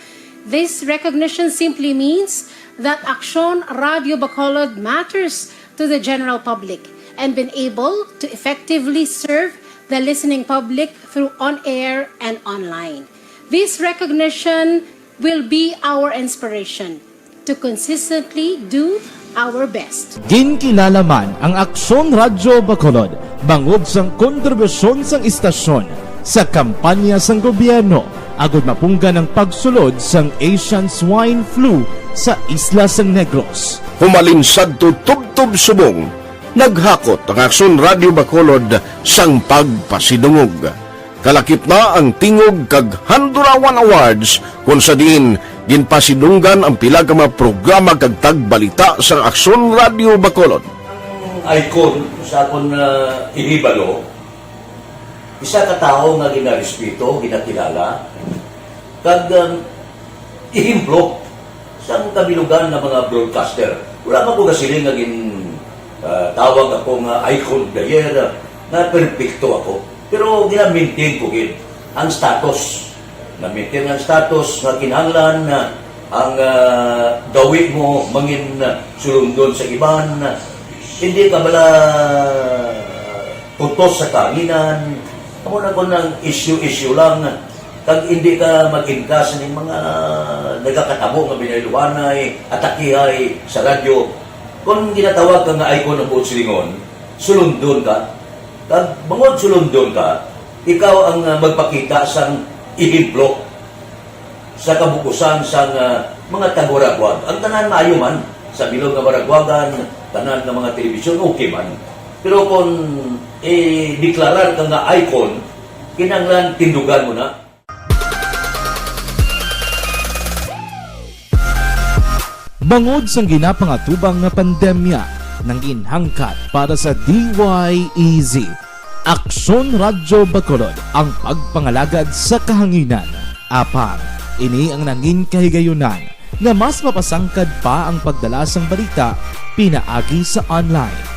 This recognition simply means that Aksyon Radio Bacolod matters to the general public and been able to effectively serve the listening public through on-air and online. This recognition will be our inspiration to consistently do our best. Ginkilala man ang Aksyon Radyo Bacolod bangod sang kontribusyon sang istasyon sa kampanya sang gobyerno agud mapunggan ang pagsulod sang Asian Swine Flu sa isla sang Negros. Humalin sadto tubtob subong, naghakot ang Aksyon Radyo Bacolod sang pagpasidungog. Kalakip na ang Tingog kag Handurawan Awards, kon sa diin ginpasidunggan ang pila ka mga programa kag tagbalita sang Aksyon Radyo Bacolod. Ang icon sa akon, ah, ihibalo, isa ka tawo nga ginarespeto, ginakilala, kag, um, ehemplo sang kabilugan nga mga broadcaster. Wala pa ko gasiling nga gin, ah, tawag ako nga icon of the year, ah, nga perpekto ako. Pero gina-maintain ko gid ang status. Na-maintain ang status nga kinahanglan na ang, ah, gawi mo mangin, ah, sulundon sa iban. Hindi ka bala putos sa kahanginan. Amo na kon ang issue-issue lang. Kag hindi ka mag-ingkas ning mga nagakatabo nga binayluhanay, atakihay sa radyo. Kon ginatawag ka nga icon ang buot silingon, sulundon ka. Kag bangod sulundon ka, ikaw ang, ah, magpakita sang ehemplo sa kabukusan sang, ah, mga taga-Waraguag. Ang tanan maayo man, sa bilog nga Waraguagan, tanan nga mga telebisyon, okay man. Pero kon ideklarar ka nga icon, kinahanglan tindugan mo na. Bangod sang ginapangatubang nga pandemya, nangin hangkat para sa D Y E Z, Aksyon Radyo Bacolod ang pagpangalagad sa kahanginan. Apang, ini ang nangin kahigayunan nga mas mapasangkad pa ang pagdala sang balita pinaagi sa online.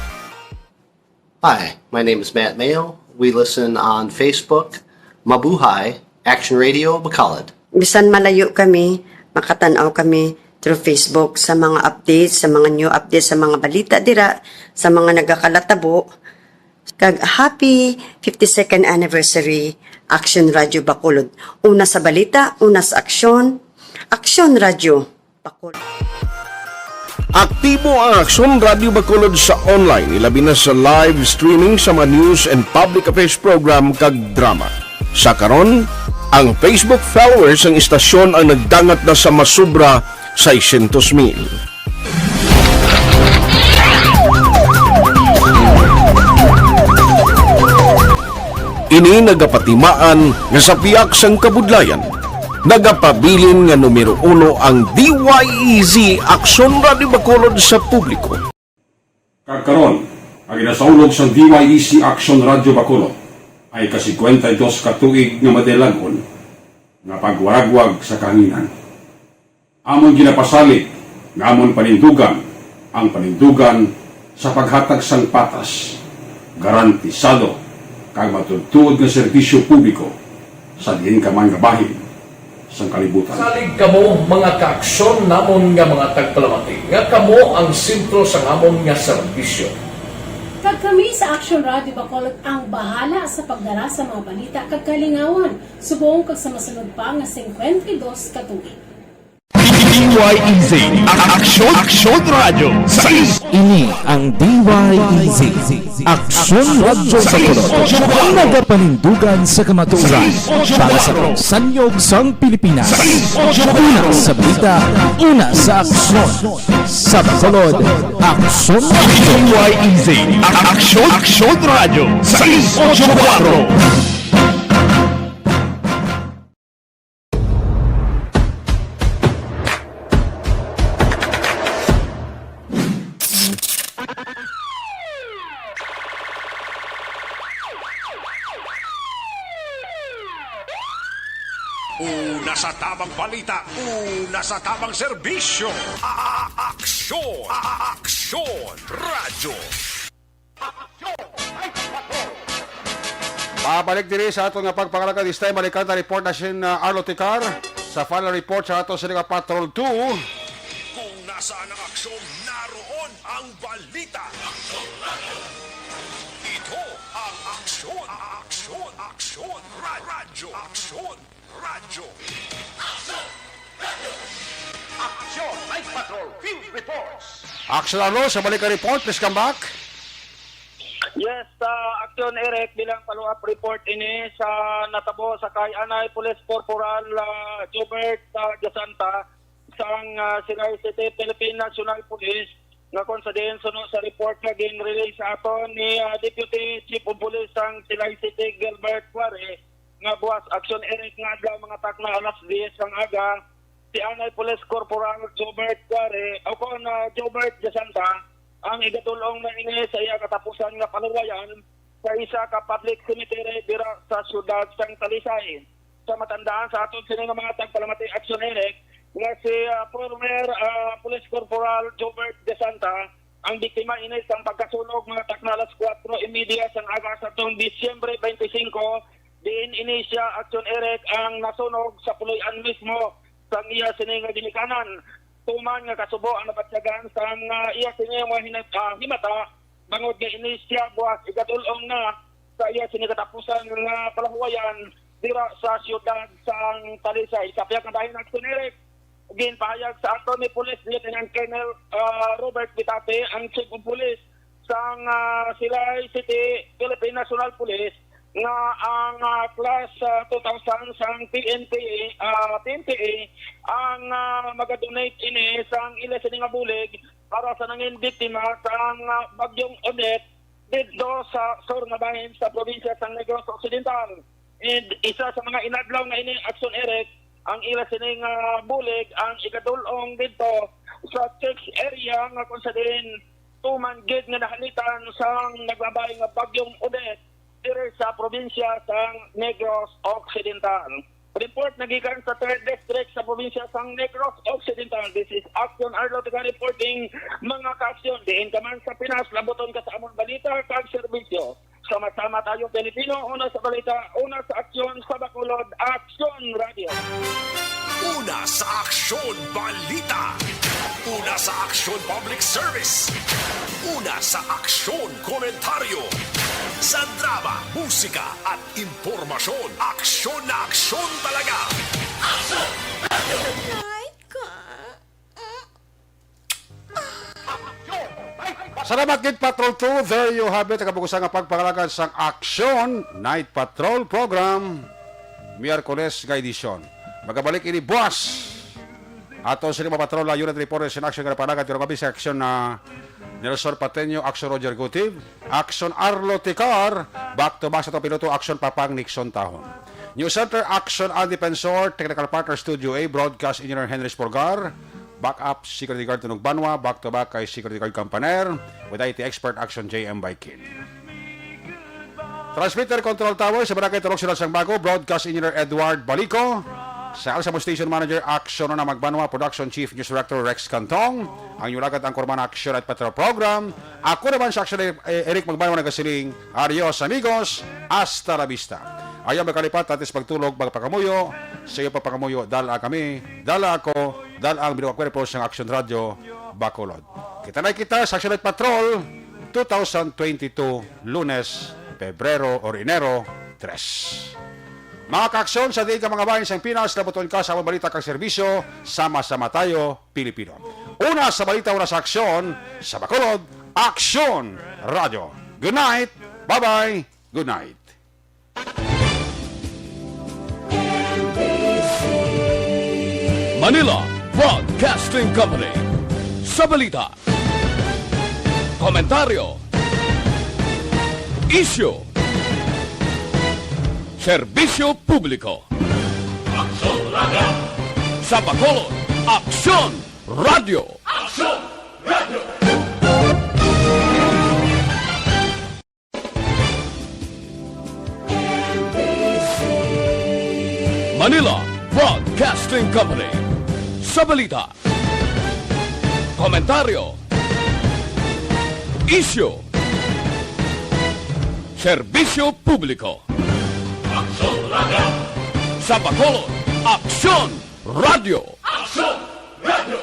Hi, my name is Matt Mayo. We listen on Facebook. Mabuhay, Action Radio Bacolod. Bisan malayo kami, makatan-aw kami through Facebook sa mga updates, sa mga new updates, sa mga balita dira, sa mga nagakalatabo. Kag happy fifty-second anniversary, Action Radio Bacolod. Una sa balita, una sa aksyon, Aksyon Radio Bacolod. Aktibo ang Aksyon Radio Bacolod sa online, ilabi na sa live streaming sa mga news and public affairs program kag drama. Sa karon, ang Facebook followers sang istasyon ang nagdangat na sa masubra seiscientos mil. Ini nagapatimaan nga sa pihak sang kabudlayan, Nagapabilin nga numero uno ang D Y E Z Aksyon Radyo Bacolod sa publiko. Kag karon, ang ginasaulog sang D Y E Z Aksyon Radyo Bacolod ay ka-singkwenta y dos ka tuig nga madayag-on nga pagwaragwag sa kahanginan. Amon ginapasalig nga amon panindugan ang panindugan sa paghatag sang patas, garantisado, kag matuodtuod nga serbisyo publiko sa diin ka man nga bahin sang kalibutan. Salig kamo, mga kaaksyon namon nga mga tagpalamati, nga kamo ang sentro sang amon nga serbisyo. Kag kami sa Aksyon Radyo Bacolod ang bahala sa pagdara sa mga balita kag kalingawan subong kag sa masunod pa nga singkwenta y dos ka tuig. D Y E Z, Aksyon, Aksyon Radyo, sa is- Ini ang D Y E Z, Aksyon Radyo sa Bacolod, nagapanindugan sa kamatuoran para sa pagsanyog sang Pilipinas. Una sa balita, una sa aksyon. Sa Bacolod, Aksyon Radyo. D Y E Z, Aksyon, Aksyon Radyo, sais ocho kuwatro. Una sa tamang balita, una sa tamang serbisyo. A-, a-, aksyon, a-, a-, aksyon, radyo. Pabalik diri sa aton nga pagpangalagad, this time, balikan ta report na sin, uh, Arlo Ticar sa final report sa ato sa Liga Patrol two. Kung nasaan ang aksyon, naroon ang balita. Ito ang aksyon, aksyon, aksyon, ra-, radyo, aksyon. Radyo. Aksyon, Night Patrol, Field Reports. Aksyon, Arlo, sa balik ka report, please come back. Yes, uh, Aksyon Eric, bilang follow-up report ini sa natabo sa kay Anay Police Corporal, uh, Jobert, uh, Jasanta sang, uh, Silay City, Philippine National Police, nga kung sa diin suno sa report nga gin-release sa aton ni, ah, Deputy Chief of Police sang Silay City, Gilbert Cuare, nga buwas Aksyon Eric nga adlaw mga takna alas diyes sang aga, si Anay Police Corporal Jobert Cuare, o kon, ah, Jobert Jasanta, ang igadul-ong na ini sa iya katapusan nga paluwayan sa isa ka public cemetery dira sa siyudad sang Talisay. Sa matandaan sa aton sini nga mga tagpalamati, Aksyon Eric, nga si, ah, former, ah, Police Corporal Jobert De Santa ang biktima ini sang pagkasunog mga takna alas kuwatro y media sang aga sa tong Disyembre twenty-five, diin ini siya, Aksyon Eric, ang nasunog sa puloy-an mismo sang iya sini nga ginikanan. Tuman nga kasubo ang nabatyagan sang, ah, iya sini nga mga hinat-, ah, himata, bangod nga ini siya buwas igadul-ong na sa iya sini katapusan nga palahuwayan dira sa siyudad sang Talisay. Sa pihak nga bahin, Aksyon Eric, ginpahayag sa aton ni Police Lieutenant Colonel, ah, Robert Bitate, ang Chief of Police sang, ah, Silay City Philippine National Police, nga ang, ah, Class, ah, two thousand sang P N P, ah, P N P A ang, ah, magadonate ini sang ila sini nga bulig para sa nangin biktima sang, ah, Bagyong Odette didto sa sur nga bahin sa probinsya sang Negros Occidental. And isa sa mga inadlaw nga ini, Aksyon Eric, ang ila sini nga bulig ang igadul-ong didto sa church area nga kung sa diin tuman gid nga nahalitan sang naglabay nga Bagyong Odette diri sa probinsya sang Negros Occidental. Report nagikan sa third District sa probinsya sang Negros Occidental. This is Aksyon Arlo Ticar reporting, mga kaaksyon. Diin ka man sa Pinas, labuton ka sa amon balita kag serbisyo. Sama-sama tayo, Pilipino, una sa balita, una sa aksyon, sa Bacolod, Aksyon Radio. Una sa aksyon, balita. Una sa aksyon, public service. Una sa aksyon, komentaryo. Sa drama, musika, at impormasyon, aksyon na aksyon talaga. Night ka. Salamat gid, Patrol two. There you have it. Ang kabukusan nga pagpangalagad sang Aksyon Night Patrol Program, Miyerkules nga edisyon. Magabalik ini buwas. Ato sini mapatrol ang unit report sa aksyon nga napanagan, pero kami sa aksyon na Nelson Pateño, aksyon Roger Gutib, aksyon Arlo Ticar, back to back sa atong piloto, aksyon Papang Nixon Tahon. News Center, Action and Defensor, Technical Partner, Studio A, Broadcast Engineer Henry Spurgar, Backup, Security Guard Tunog Banwa, back to back kay Security Guard Campaner, with I T Expert, Action J M Baikin. Transmitter Control Tower sa Barangay Turok, Siyudad sang Bago, Broadcast Engineer Edward Balico. Sa Alsamo Station Manager, Action na Magbanwa, Production Chief News Director Rex Cantong. Ang inyong lagad, ang kurman, Action at Patrol Program. Ako naman sa Action, eh, Eric Magbanwa, nagasiling, Adios, amigos. Hasta la vista. Ayaw magkalipat, atis pagtulog, magpangamuyo. Sa iyo pagpangamuyo, dala kami, dala ako, dala ang Binuang Kwerpo sang Action Radio, Bacolod. Kita na kita sa Action Night Patrol, two thousand twenty-two, Lunes, Pebrero or Enero, tres. Mga kaaksyon sa diin ka mga bahin sang Pinas, labuton ka sa among balita kag serbisyo, sama-sama tayo, Pilipino. Una sa balita, una sa aksyon, sa Bacolod, Aksyon Radio. Good night, bye-bye, good night. Manila Broadcasting Company. Sa balita, komentaryo, isyu, serbisyo publiko. Aksyon Radio. Sa Bacolod, Aksyon Radio. Aksyon Radio. Manila Broadcasting Company. Sa balita, komentaryo, isyu, serbisyo publiko. Aksyon Radio. Sa Bacolod, Aksyon Radio. Aksyon Radio.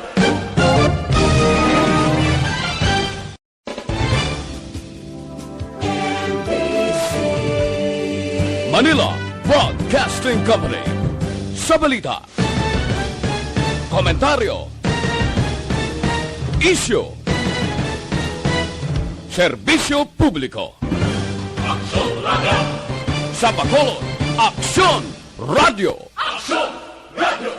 Manila Broadcasting Company. Sa balita, komentaryo, isyu, serbisyo publiko. Aksyon Radio. Sa Bacolod, Aksyon Radio. Aksyon Radio.